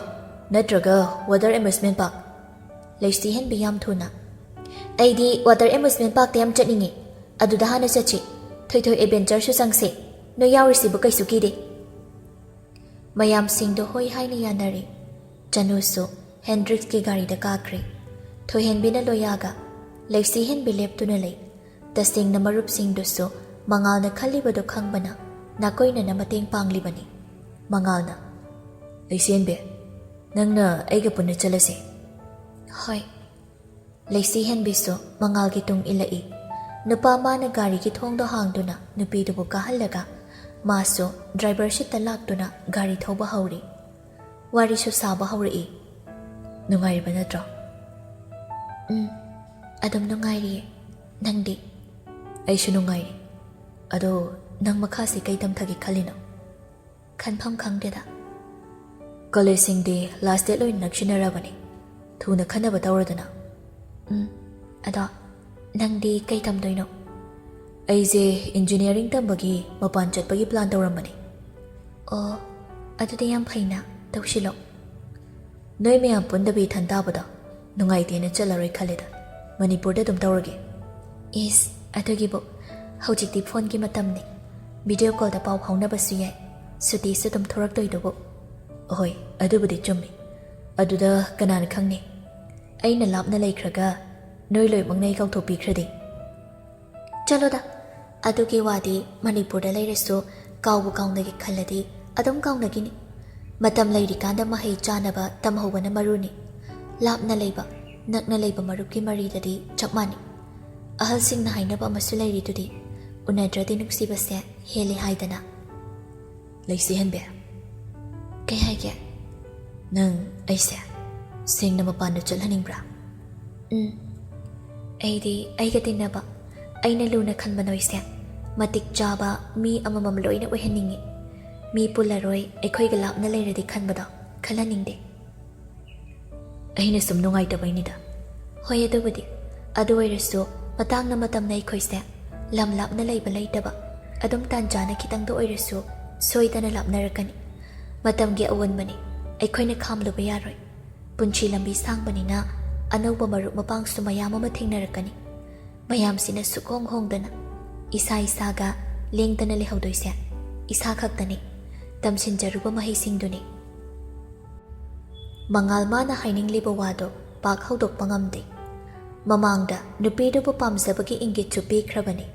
ꯅꯠꯇ꯭ꯔꯒ ꯋꯥꯇꯔ ꯑꯦꯃ꯭ꯌꯨꯁꯃꯦꯟ ꯄꯥꯔꯛ?" ꯂꯩꯁꯤ ꯍꯦꯟꯕꯤ ꯌꯥꯝ ꯊꯨꯅ, "ꯑꯩꯗꯤ ꯋꯥꯇꯔ ꯑꯦꯃ꯭ꯌꯨꯁꯃꯦꯟ ꯄꯥꯔꯛꯇ ꯌꯥꯝ ꯆꯠꯅꯤꯡꯉꯤ꯫ ꯑꯗꯨꯗ ꯍꯥꯟꯅ ꯆꯠꯁꯤ꯫ ꯊꯣꯏꯊꯣꯏ ꯑꯦꯗꯚꯦꯟꯆꯔꯁꯨ ꯆꯪꯁꯦ꯫ ꯅꯣꯏ ꯌꯥꯎꯔꯤꯁꯤꯕꯨ ꯀꯩꯁꯨ ꯀꯤꯗꯦ꯫" ꯃꯌꯥꯝꯁꯤꯡꯗꯣ ꯍꯣꯏ ꯍꯥꯏꯅ ꯌꯥꯅꯔꯦ꯫ ꯆꯅꯨꯁꯨ ꯍꯦꯟꯗ꯭ꯔꯤꯛꯁꯀꯤ ꯒꯥꯔꯤꯗ ꯀꯥꯈ꯭ꯔꯦ꯫ ꯊꯣꯏꯍꯦꯟꯕꯤꯅ ꯂꯣꯌꯥꯒ ꯂꯩꯁꯤ ꯍꯦꯟꯕꯤ ꯂꯦꯞꯇꯨꯅ ꯂꯩ꯫ ꯇꯁꯦꯡꯅ ꯃꯔꯨꯞꯁꯤꯡꯗꯨꯁꯨ ꯃꯉꯥꯜꯅ ꯈꯜꯂꯤꯕꯗꯨ ꯈꯪꯕꯅ ꯅꯥꯀꯣꯏꯅꯅ ꯃꯇꯦꯡ ꯄꯥꯡꯂꯤꯕꯅꯤ꯫ ꯃꯉꯥꯜꯅ, "ꯂꯩꯁꯤ ꯍꯦꯟꯕꯤ, ꯅꯪꯅ ꯑꯩꯒ ꯄꯨꯟꯅ ꯆꯠꯂꯁꯤ꯫" "ꯍꯣꯏ꯫" ꯂꯩꯁꯤ ꯍꯦꯟꯕꯤꯁꯨ ꯃꯉꯥꯜꯒꯤ ꯇꯨꯡ ꯏꯜꯂꯛꯏ꯫ ꯅꯨꯄꯥ ꯃꯥꯅ ꯒꯥꯔꯤꯒꯤ ꯊꯣꯡꯗꯣ ꯍꯥꯡꯗꯨꯅ ꯅꯨꯄꯤꯗꯨꯕꯨ ꯀꯥꯍꯜꯂꯒ ꯃꯥꯁꯨ ꯗ꯭ꯔꯥꯏꯚꯔ ꯁꯤꯠꯇ ꯂꯥꯛꯇꯨꯅ ꯒꯥꯔꯤ ꯊꯧꯕ ꯍꯧꯔꯤ꯫ ꯋꯥꯔꯤꯁꯨ ꯁꯥꯕ ꯍꯧꯔꯛꯏ꯫ "ꯅꯨꯡꯉꯥꯏꯔꯤꯕ ꯅꯠꯇ꯭ꯔꯣ?" "ꯎꯝ, ꯑꯗꯨꯝ ꯅꯨꯡꯉꯥꯏꯔꯤꯌꯦ꯫ ꯅꯪꯗꯤ?" "ꯑꯩꯁꯨ ꯅꯨꯡꯉꯥꯏꯔꯤ꯫ ꯑꯗꯣ ꯅꯪ ꯃꯈꯥꯁꯦ ꯀꯩ ꯇꯝꯊꯒꯦ ꯈꯜꯂꯤꯅꯣ?" "ꯈꯟꯐꯝ ꯈꯪꯗꯦꯗ꯫ ꯀꯣꯂꯦꯖꯁꯤꯡꯗꯤ ꯂꯥꯁ ꯗꯦꯠ ꯂꯣꯏꯅ ꯅꯛꯁꯤꯟꯅꯔꯕꯅꯤ꯫ ꯊꯨꯅ ꯈꯟꯅꯕ ꯇꯧꯔꯗꯅ꯫" "ꯎꯝ, ꯑꯗꯣ ꯅꯪꯗꯤ ꯀꯩ ꯇꯝꯗꯣꯏꯅꯣ?" "ꯑꯩꯁꯦ ꯏꯟꯖꯤꯅꯤꯌꯥꯔꯤꯡ ꯇꯝꯕꯒꯤ ꯃꯄꯥꯟ ꯆꯠꯄꯒꯤ ꯄ꯭ꯂꯥꯟ ꯇꯧꯔꯝꯕꯅꯤ꯫" "ꯑꯣ, ꯑꯗꯨꯗꯤ ꯌꯥꯝ ꯐꯩꯅ, ꯇꯧꯁꯤꯜꯂꯣ꯫" "ꯅꯣꯏ ꯃꯌꯥꯝ ꯄꯨꯟꯗꯕꯤ ꯏꯊꯟ ꯇꯥꯕꯗꯣ ꯅꯨꯡꯉꯥꯏꯇꯦꯅ ꯆꯠꯂꯔꯣꯏ ꯈꯜꯂꯦꯗ꯫ ꯃꯅꯤꯄꯨꯔꯗ ꯑꯗꯨꯝ ꯇꯧꯔꯒꯦ꯫" "ꯏꯁ, ꯑꯗꯨꯒꯤꯕꯨ ꯍꯧꯖꯤꯛꯇꯤ ꯐꯣꯟꯒꯤ ꯃꯇꯝꯅꯤ꯫ ꯚꯤꯗꯤꯑꯣ ꯀꯣꯜꯗ ꯄꯥꯎ ꯐꯥꯎꯅꯕꯁꯨ ꯌꯥꯏ꯫ ꯁꯨꯇꯤꯁꯨ ꯑꯗꯨꯝ ꯊꯣꯔꯛꯇꯣꯏꯗꯨꯕꯨ꯫" "ꯑꯍꯣꯏ, ꯑꯗꯨꯕꯨꯗꯤ ꯆꯨꯝꯃꯤ꯫ ꯑꯗꯨꯗ ꯀꯅꯥꯅ ꯈꯪꯅꯤ? ꯑꯩꯅ ꯂꯥꯞꯅ ꯂꯩꯈ꯭ꯔꯒ ꯅꯣꯏ ꯂꯣꯏꯅꯃꯛꯅ ꯑꯩ ꯀꯥꯎꯊꯣꯛꯄꯤꯈ꯭ꯔꯗꯤ?" "ꯆꯠꯂꯣꯗ, ꯑꯗꯨꯒꯤ ꯋꯥꯗꯤ ꯃꯅꯤꯄꯨꯔꯗ ꯂꯩꯔꯁꯨ ꯀꯥꯎꯕꯨ ꯀꯥꯎꯅꯒꯦ ꯈꯜꯂꯗꯤ ꯑꯗꯨꯝ ꯀꯥꯎꯅꯒꯤꯅꯤ꯫ ꯃꯇꯝ ꯂꯩꯔꯤꯀꯥꯟꯗ ꯃꯍꯩ ꯆꯥꯅꯕ ꯇꯝꯍꯧꯕꯅ ꯃꯔꯨꯅꯤ꯫ ꯂꯥꯞꯅ ꯂꯩꯕ, ꯅꯛꯅ ꯂꯩꯕ ꯃꯔꯨꯞꯀꯤ ꯃꯔꯤꯗꯗꯤ ꯆꯞ ꯃꯥꯟꯅꯩ꯫ ꯑꯍꯜꯁꯤꯡꯅ ꯍꯥꯏꯅꯕ ꯑꯃꯁꯨ ꯂꯩꯔꯤꯗꯨꯗꯤ, 'ꯎꯅꯗ꯭ꯔꯗꯤ ꯅꯨꯡꯁꯤꯕꯁꯦ ꯍꯦꯜꯂꯤ' ꯍꯥꯏꯗꯅ꯫" "ꯂꯩꯁꯤ ꯍꯦꯟꯕꯤ꯫" "ꯀꯩ ꯍꯥꯏꯒꯦ?" "ꯅꯪ ꯑꯩꯁꯦ ꯁꯦꯡꯅ ꯃꯄꯥꯟꯗ ꯆꯠꯍꯟꯅꯤꯡꯕ꯭ꯔꯥ?" "ꯎꯝ, ꯑꯩꯗꯤ ꯑꯩꯒ ꯇꯤꯟꯅꯕ, ꯑꯩꯅ ꯂꯨꯅ ꯈꯟꯕ ꯅꯣꯏꯁꯦ ꯃꯇꯤꯛ ꯆꯥꯕ ꯃꯤ ꯑꯃꯃꯝ ꯂꯣꯏꯅ ꯑꯣꯏꯍꯟꯅꯤꯡꯉꯤ꯫ ꯃꯤ ꯄꯨꯜꯂꯔꯣꯏ, ꯑꯩꯈꯣꯏꯒ ꯂꯥꯞꯅ ꯂꯩꯔꯗꯤ ꯈꯟꯕꯗꯣ ꯈꯜꯍꯟꯅꯤꯡꯗꯦ꯫" "ꯑꯩꯅ ꯁꯨꯝ ꯅꯨꯡꯉꯥꯏꯇꯕꯩꯅꯤꯗ꯫" "ꯍꯣꯏ, ꯑꯗꯨꯕꯨꯗꯤ꯫ ꯑꯗꯨ ꯑꯣꯏꯔꯁꯨ ꯃꯇꯥꯡꯅ ꯃꯇꯝꯅ ꯑꯩꯈꯣꯏꯁꯦ ꯂꯝ ꯂꯥꯞꯅ ꯂꯩꯕ ꯂꯩꯇꯕ ꯑꯗꯨꯝ ꯇꯥꯟꯖꯥꯅ ꯈꯤꯇꯪꯗ ꯑꯣꯏꯔꯁꯨ ꯁꯣꯏꯗꯅ ꯂꯥꯞꯅꯔꯛꯀꯅꯤ꯫ ꯃꯇꯝꯒꯤ ꯑꯑꯣꯟꯕꯅꯤ, ꯑꯩꯈꯣꯏꯅ ꯈꯥꯝꯂꯨꯕ ꯌꯥꯔꯣꯏ꯫ ꯄꯨꯟꯁꯤ ꯂꯝꯕꯤ ꯁꯥꯡꯕꯅꯤꯅ ꯑꯅꯧꯕ ꯃꯔꯨꯞ ꯃꯄꯥꯡꯁꯨ ꯃꯌꯥꯝ ꯑꯃ ꯊꯦꯡꯅꯔꯛꯀꯅꯤ꯫ ꯃꯌꯥꯝꯁꯤꯅ ꯁꯨꯛꯍꯣꯡ ꯍꯣꯡꯗꯅ ꯏꯁꯥ ꯏꯁꯥꯒ ꯂꯦꯡꯗꯅ ꯂꯩꯍꯧꯗꯣꯏꯁꯦ ꯏꯁꯥ ꯈꯛꯇꯅꯤ, ꯇꯝꯁꯤꯟꯖꯔꯨꯕ ꯃꯍꯩꯁꯤꯡꯗꯨꯅꯤ꯫ ꯃꯉꯥꯜ ꯃꯥꯅ ꯍꯥꯏꯅꯤꯡꯂꯤꯕ ꯋꯥꯗꯣ ꯄꯥꯛ ꯍꯧꯗꯣꯛꯄ ꯉꯝꯗꯦ꯫ ꯃꯃꯥꯡꯗ ꯅꯨꯄꯤꯗꯨꯕꯨ ꯄꯥꯝꯖꯕꯒꯤ ꯏꯪꯒꯤꯠꯁꯨ ꯄꯤꯈ꯭ꯔꯕꯅꯤ꯫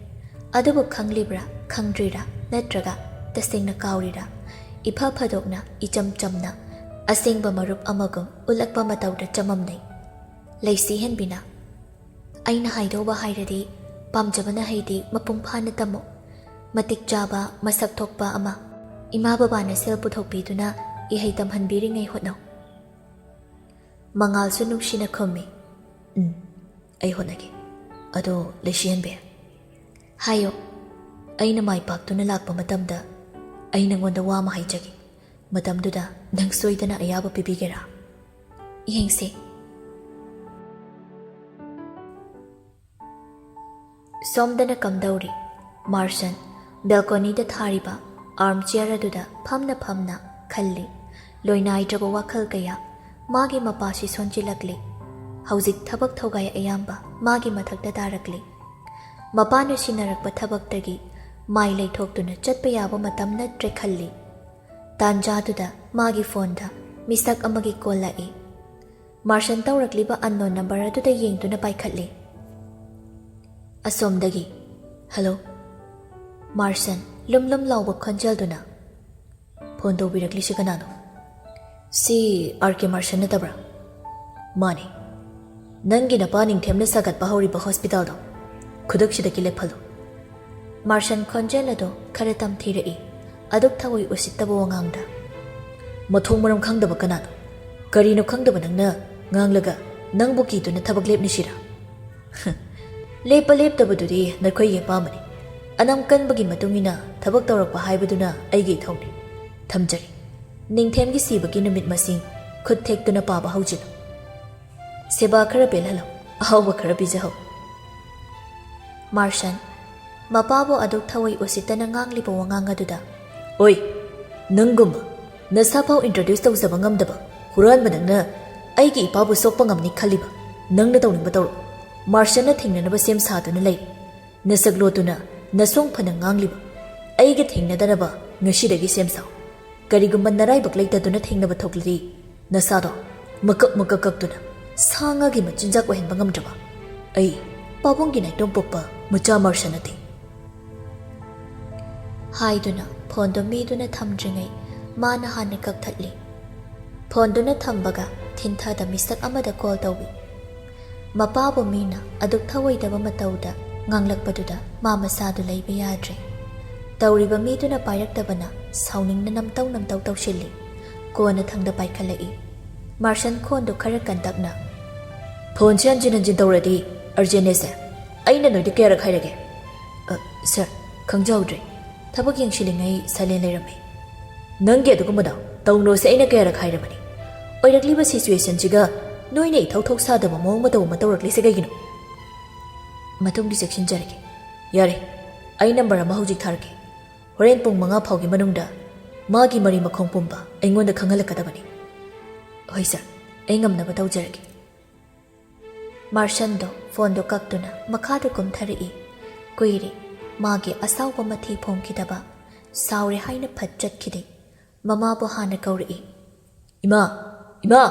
ꯑꯗꯨꯕꯨ ꯈꯪꯂꯤꯕ꯭ꯔꯥ ꯈꯪꯗ꯭ꯔꯤꯔꯥ, ꯅꯠꯇ꯭ꯔꯒ ꯇꯁꯦꯡꯅ ꯀꯥꯎꯔꯤꯔꯥ, ꯏꯐ ꯐꯗꯣꯛꯅ ꯏꯆꯝ ꯆꯝꯅ ꯑꯁꯦꯡꯕ ꯃꯔꯨꯞ ꯑꯃꯒꯨꯝ ꯎꯠꯂꯛꯄ ꯃꯇꯧꯗ ꯆꯃꯝꯅꯩ꯫ ꯂꯩꯁꯤ ꯍꯦꯟꯕꯤꯅ, "ꯑꯩꯅ ꯍꯥꯏꯗꯧꯕ ꯍꯥꯏꯔꯗꯤ, ꯄꯥꯝꯖꯕꯅ ꯍꯩꯗꯤ ꯃꯄꯨꯡ ꯐꯥꯅ ꯇꯝꯃꯨ꯫ ꯃꯇꯤꯛ ꯆꯥꯕ, ꯃꯁꯛ ꯊꯣꯛꯄ ꯑꯃ, ꯏꯃꯥ ꯕꯕꯥꯅ ꯁꯦꯜ ꯄꯨꯊꯣꯛꯄꯤꯗꯨꯅ ꯏꯍꯩ ꯇꯝꯍꯟꯕꯤꯔꯤꯉꯩ ꯍꯣꯠꯅꯧ꯫ ꯃꯉꯥꯜꯁꯨ ꯅꯨꯡꯁꯤꯅ ꯈꯨꯝꯃꯤ, "ꯎꯝ, ꯑꯩ ꯍꯣꯠꯅꯒꯦ꯫ ꯑꯗꯣ ꯂꯩꯁꯤꯍꯟꯕꯤ, ꯍꯥꯏꯌꯣ, ꯑꯩꯅ ꯃꯥꯏ ꯄꯥꯛꯇꯨꯅ ꯂꯥꯛꯄ ꯃꯇꯝꯗ ꯑꯩ ꯅꯉꯣꯟꯗ ꯋꯥ ꯑꯃ ꯍꯥꯏꯖꯒꯦ꯫ ꯃꯇꯝꯗꯨꯗ ꯅꯪ ꯁꯣꯏꯗꯅ ꯑꯌꯥꯕ ꯄꯤꯕꯤꯒꯦꯔꯥ? ꯌꯦꯡꯁꯤ꯫" ꯁꯣꯝꯗꯅ ꯀꯝꯗꯧꯔꯤ? ꯃꯥꯔꯁꯟ ꯕꯦꯜꯀꯣꯅꯤꯗ ꯊꯥꯔꯤꯕ ꯑꯥꯔꯝ ꯆꯤꯌꯔ ꯑꯗꯨꯗ ꯐꯝꯅ ꯐꯝꯅ ꯈꯜꯂꯤ꯫ ꯂꯣꯏꯅꯥꯏꯗ꯭ꯔꯕ ꯋꯥꯈꯜ ꯀꯌꯥ꯫ ꯃꯥꯒꯤ ꯃꯄꯥꯁꯤ ꯁꯣꯟꯖꯤꯜꯂꯛꯂꯤ꯫ ꯍꯧꯖꯤꯛ ꯊꯕꯛ ꯊꯧꯒꯥꯏ ꯑꯌꯥꯝꯕ ꯃꯥꯒꯤ ꯃꯊꯛꯇ ꯇꯥꯔꯛꯂꯤ꯫ ꯃꯄꯥꯅ ꯁꯤꯟꯅꯔꯛꯄ ꯊꯕꯛꯇꯒꯤ ꯃꯥꯏ ꯂꯩꯊꯣꯛꯇꯨꯅ ꯆꯠꯄ ꯌꯥꯕ ꯃꯇꯝ ꯅꯠꯇ꯭ꯔꯦ ꯈꯜꯂꯤ꯫ ꯇꯥꯟꯖꯥꯗꯨꯗ ꯃꯥꯒꯤ ꯐꯣꯟꯗ ꯃꯤꯁꯛ ꯑꯃꯒꯤ ꯀꯣꯜ ꯂꯥꯛꯏ꯫ ꯃꯥꯔꯁꯟ ꯇꯧꯔꯛꯂꯤꯕ ꯑꯟꯅꯣꯟ ꯅꯝꯕꯔ ꯑꯗꯨꯗ ꯌꯦꯡꯗꯨꯅ ꯄꯥꯏꯈꯠꯂꯤ꯫ ꯑꯁꯣꯝꯗꯒꯤ, "ꯍꯜꯂꯣ꯫" ꯃꯥꯔꯁꯟ ꯂꯨꯝ ꯂꯨꯝ ꯂꯥꯎꯕ ꯈꯣꯟꯖꯦꯜꯗꯨꯅ, "ꯐꯣꯟ ꯇꯧꯕꯤꯔꯛꯂꯤꯁꯤ ꯀꯅꯥꯅꯣ? ꯁꯤ ꯑꯥꯔ ꯀꯦ ꯃꯥꯔꯁꯟ ꯅꯠꯇꯕ꯭ꯔꯥ?" "ꯃꯥꯅꯤ꯫ ꯅꯪꯒꯤ ꯅꯄꯥ ꯅꯤꯡꯊꯦꯝꯅ ꯁꯥꯒꯠꯄ ꯍꯧꯔꯤꯕ ꯍꯣꯁꯄꯤꯇꯥꯜꯗꯣ ꯈꯨꯗꯛꯁꯤꯗ ꯂꯦꯞꯍꯜꯂꯨ꯫" ꯃꯥꯔꯁꯟ ꯈꯣꯟꯖꯦꯜ ꯑꯗꯨ ꯈꯔ ꯇꯝꯊꯤꯔꯛꯏ, ꯑꯗꯨꯛ ꯊꯑꯣꯏ ꯎꯁꯤꯠꯇꯕ ꯋꯥꯉꯥꯡꯗ꯫ "ꯃꯊꯣꯡ ꯃꯔꯝ ꯈꯪꯗꯕ ꯀꯅꯥꯅꯣ? ꯀꯔꯤꯅꯣ ꯈꯪꯗꯕ ꯅꯪꯅ ꯉꯥꯡꯂꯒ ꯅꯪꯕꯨ ꯀꯤꯗꯨꯅ ꯊꯕꯛ ꯂꯦꯞꯅꯤꯁꯤꯔꯥ?" "ꯂꯦꯞꯄ ꯂꯦꯞꯇꯕꯗꯨꯗꯤ ꯅꯈꯣꯏꯒꯤ ꯑꯄꯥꯝꯕꯅꯤ꯫ ꯑꯅꯝ ꯀꯟꯕꯒꯤ ꯃꯇꯨꯡ ꯏꯟꯅ ꯊꯕꯛ ꯇꯧꯔꯛꯄ ꯍꯥꯏꯕꯗꯨꯅ ꯑꯩꯒꯤ ꯏꯊꯧꯅꯤ꯫ ꯊꯝꯖꯔꯤ꯫ ꯅꯤꯡꯊꯦꯝꯒꯤ ꯁꯤꯕꯒꯤ ꯅꯨꯃꯤꯠ ꯃꯁꯤꯡ ꯈꯨꯠ ꯊꯦꯛꯇꯨꯅ ꯄꯥꯕ ꯍꯧꯖꯤꯜꯂꯨ꯫ ꯁꯦꯕꯥ ꯈꯔ ꯄꯦꯜꯍꯜꯂꯣ, ꯑꯍꯥꯎꯕ ꯈꯔ ꯄꯤꯖꯍꯧ꯫" ꯃꯥꯔꯁꯟ, ꯃꯄꯥꯕꯨ ꯑꯗꯨꯛ ꯊꯑꯣꯏ ꯎꯁꯤꯠꯇꯅ ꯉꯥꯡꯂꯤꯕ ꯋꯥꯉꯥꯡ ꯑꯗꯨꯗ, "ꯑꯣꯏ, ꯅꯪꯒꯨꯝꯕ ꯅꯁꯥꯐꯥꯎ ꯏꯟꯇ꯭ꯔꯣꯗ꯭ꯌꯨꯁ ꯇꯧꯖꯕ ꯉꯝꯗꯕ ꯍꯨꯔꯥꯟꯕ ꯅꯪꯅ ꯑꯩꯒꯤ ꯏꯄꯥꯕꯨ ꯁꯣꯛꯄ ꯉꯝꯅꯤ ꯈꯜꯂꯤꯕ ꯅꯪꯅ ꯇꯧꯅꯤꯡꯕ ꯇꯧꯔꯣ꯫ ꯃꯥꯔꯁꯟꯅ ꯊꯦꯡꯅꯅꯕ ꯁꯦꯝ ꯁꯥꯗꯨꯅ ꯂꯩꯔꯤ꯫ ꯅꯁꯛ ꯂꯣꯠꯇꯨꯅ ꯅꯁꯣꯡ ꯐꯅ ꯉꯥꯡꯂꯤꯕ ꯑꯩꯒ ꯊꯦꯡꯅꯗꯅꯕ ꯉꯁꯤꯗꯒꯤ ꯁꯦꯝ ꯁꯥꯎ꯫ ꯀꯔꯤꯒꯨꯝꯕ ꯅꯔꯥꯏꯕꯛ ꯂꯩꯇꯗꯨꯅ ꯊꯦꯡꯅꯕ ꯊꯣꯛꯂꯗꯤ ꯅꯁꯥꯗꯣ ꯃꯀꯛ ꯃꯀꯛ ꯀꯛꯇꯨꯅ ꯁꯥ ꯉꯥꯒꯤ ꯃꯆꯤꯟꯖꯥꯛ ꯑꯣꯏꯍꯟꯕ ꯉꯝꯗ꯭ꯔꯕ ꯑꯩ ꯄꯥꯕꯨꯡꯒꯤ ꯅꯥꯏꯇꯣꯝ ꯄꯣꯛꯄ ꯃꯆꯥ ꯃꯥꯔꯁꯟ ꯅꯠꯇꯦ꯫" ꯍꯥꯏꯗꯨꯅ ꯐꯣꯟꯗꯨ ꯃꯤꯗꯨꯅ ꯊꯝꯗ꯭ꯔꯤꯉꯩ ꯃꯥꯅ ꯍꯥꯟꯅ ꯀꯛꯊꯠꯂꯤ꯫ ꯐꯣꯟꯗꯨꯅ ꯊꯝꯕꯒ ꯊꯤꯟꯊꯗ ꯃꯤꯁꯛ ꯑꯃꯗ ꯀꯣꯜ ꯇꯧꯏ꯫ ꯃꯄꯥꯕꯨ ꯃꯤꯅ ꯑꯗꯨꯛ ꯊꯑꯣꯏꯗꯕ ꯃꯇꯧꯗ ꯉꯥꯡꯂꯛꯄꯗꯨꯗ ꯃꯥ ꯃꯁꯥꯗꯨ ꯂꯩꯕ ꯌꯥꯗ꯭ꯔꯦ꯫ ꯇꯧꯔꯤꯕ ꯃꯤꯗꯨꯅ ꯄꯥꯏꯔꯛꯇꯕꯅ ꯁꯥꯎꯅꯤꯡꯅ ꯅꯝꯇꯧ ꯅꯝꯇꯧ ꯇꯧꯁꯤꯜꯂꯤ꯫ ꯀꯣꯟꯅꯊꯪꯗ ꯄꯥꯏꯈꯠꯂꯛꯏ꯫ ꯃꯥꯔꯁꯟ ꯈꯣꯟꯗꯨ ꯈꯔ ꯀꯟꯇꯛꯅ, "ꯐꯣꯟꯁꯦ ꯍꯟꯖꯤꯟ ꯍꯟꯖꯤꯟ ꯇꯧꯔꯗꯤ ꯑꯔꯖꯦꯟꯅꯦꯁꯦ, ꯑꯩꯅ ꯅꯣꯏꯗ ꯀꯌꯥꯔꯛ ꯍꯥꯏꯔꯒꯦ?" "ꯑ, ꯁꯥꯔ, ꯈꯪꯖꯍꯧꯗ꯭ꯔꯦ꯫ ꯊꯕꯛ ꯌꯦꯡꯁꯤꯜꯂꯤꯉꯩ ꯁꯥꯏꯂꯦꯟ ꯂꯩꯔꯝꯃꯦ꯫" "ꯅꯪꯒꯤ ꯑꯗꯨꯒꯨꯝꯕꯗꯣ ꯇꯧꯅꯣꯁꯦ ꯑꯩꯅ ꯀꯌꯥꯔꯛ ꯍꯥꯏꯔꯕꯅꯤ? ꯑꯣꯏꯔꯛꯂꯤꯕ ꯁꯤꯆꯨꯋꯦꯁꯟꯁꯤꯒ ꯅꯣꯏꯅ ꯏꯊꯧ ꯊꯧ ꯁꯥꯗꯕ ꯃꯑꯣꯡ ꯃꯇꯧ ꯑꯃ ꯇꯧꯔꯛꯂꯤꯁꯦ ꯀꯩꯒꯤꯅꯣ?" "ꯃꯇꯨꯡꯗꯤ ꯆꯦꯛꯁꯤꯟꯖꯔꯒꯦ꯫" "ꯌꯥꯔꯦ, ꯑꯩ ꯅꯝꯕꯔ ꯑꯃ ꯍꯧꯖꯤꯛ ꯊꯥꯔꯛꯀꯦ꯫ ꯍꯣꯔꯦꯟ ꯄꯨꯡ ꯃꯉꯥ ꯐꯥꯎꯒꯤ ꯃꯅꯨꯡꯗ ꯃꯥꯒꯤ ꯃꯔꯤ ꯃꯈꯣꯡ ꯄꯨꯝꯕ ꯑꯩꯉꯣꯟꯗ ꯈꯪꯍꯜꯂꯛꯀꯗꯕꯅꯤ꯫" "ꯍꯣꯏ ꯁꯥꯔ, ꯑꯩ ꯉꯝꯅꯕ ꯇꯧꯖꯔꯒꯦ꯫" ꯃꯥꯔꯁꯟꯗꯣ ꯐꯣꯟꯗꯣ ꯀꯛꯇꯨꯅ ꯃꯈꯥꯗ ꯀꯨꯝꯊꯔꯛꯏ꯫ ꯀꯨꯏꯔꯦ ꯃꯥꯒꯤ ꯑꯁꯥꯎꯕ ꯃꯊꯤ ꯐꯣꯡꯈꯤꯗꯕ꯫ ꯁꯥꯎꯔꯦ ꯍꯥꯏꯅ ꯐꯠ ꯆꯠꯈꯤꯗꯦ꯫ ꯃꯃꯥꯕꯨ ꯍꯥꯟꯅ ꯀꯧꯔꯛꯏ꯫ "ꯏꯃꯥ! ꯏꯃꯥ!"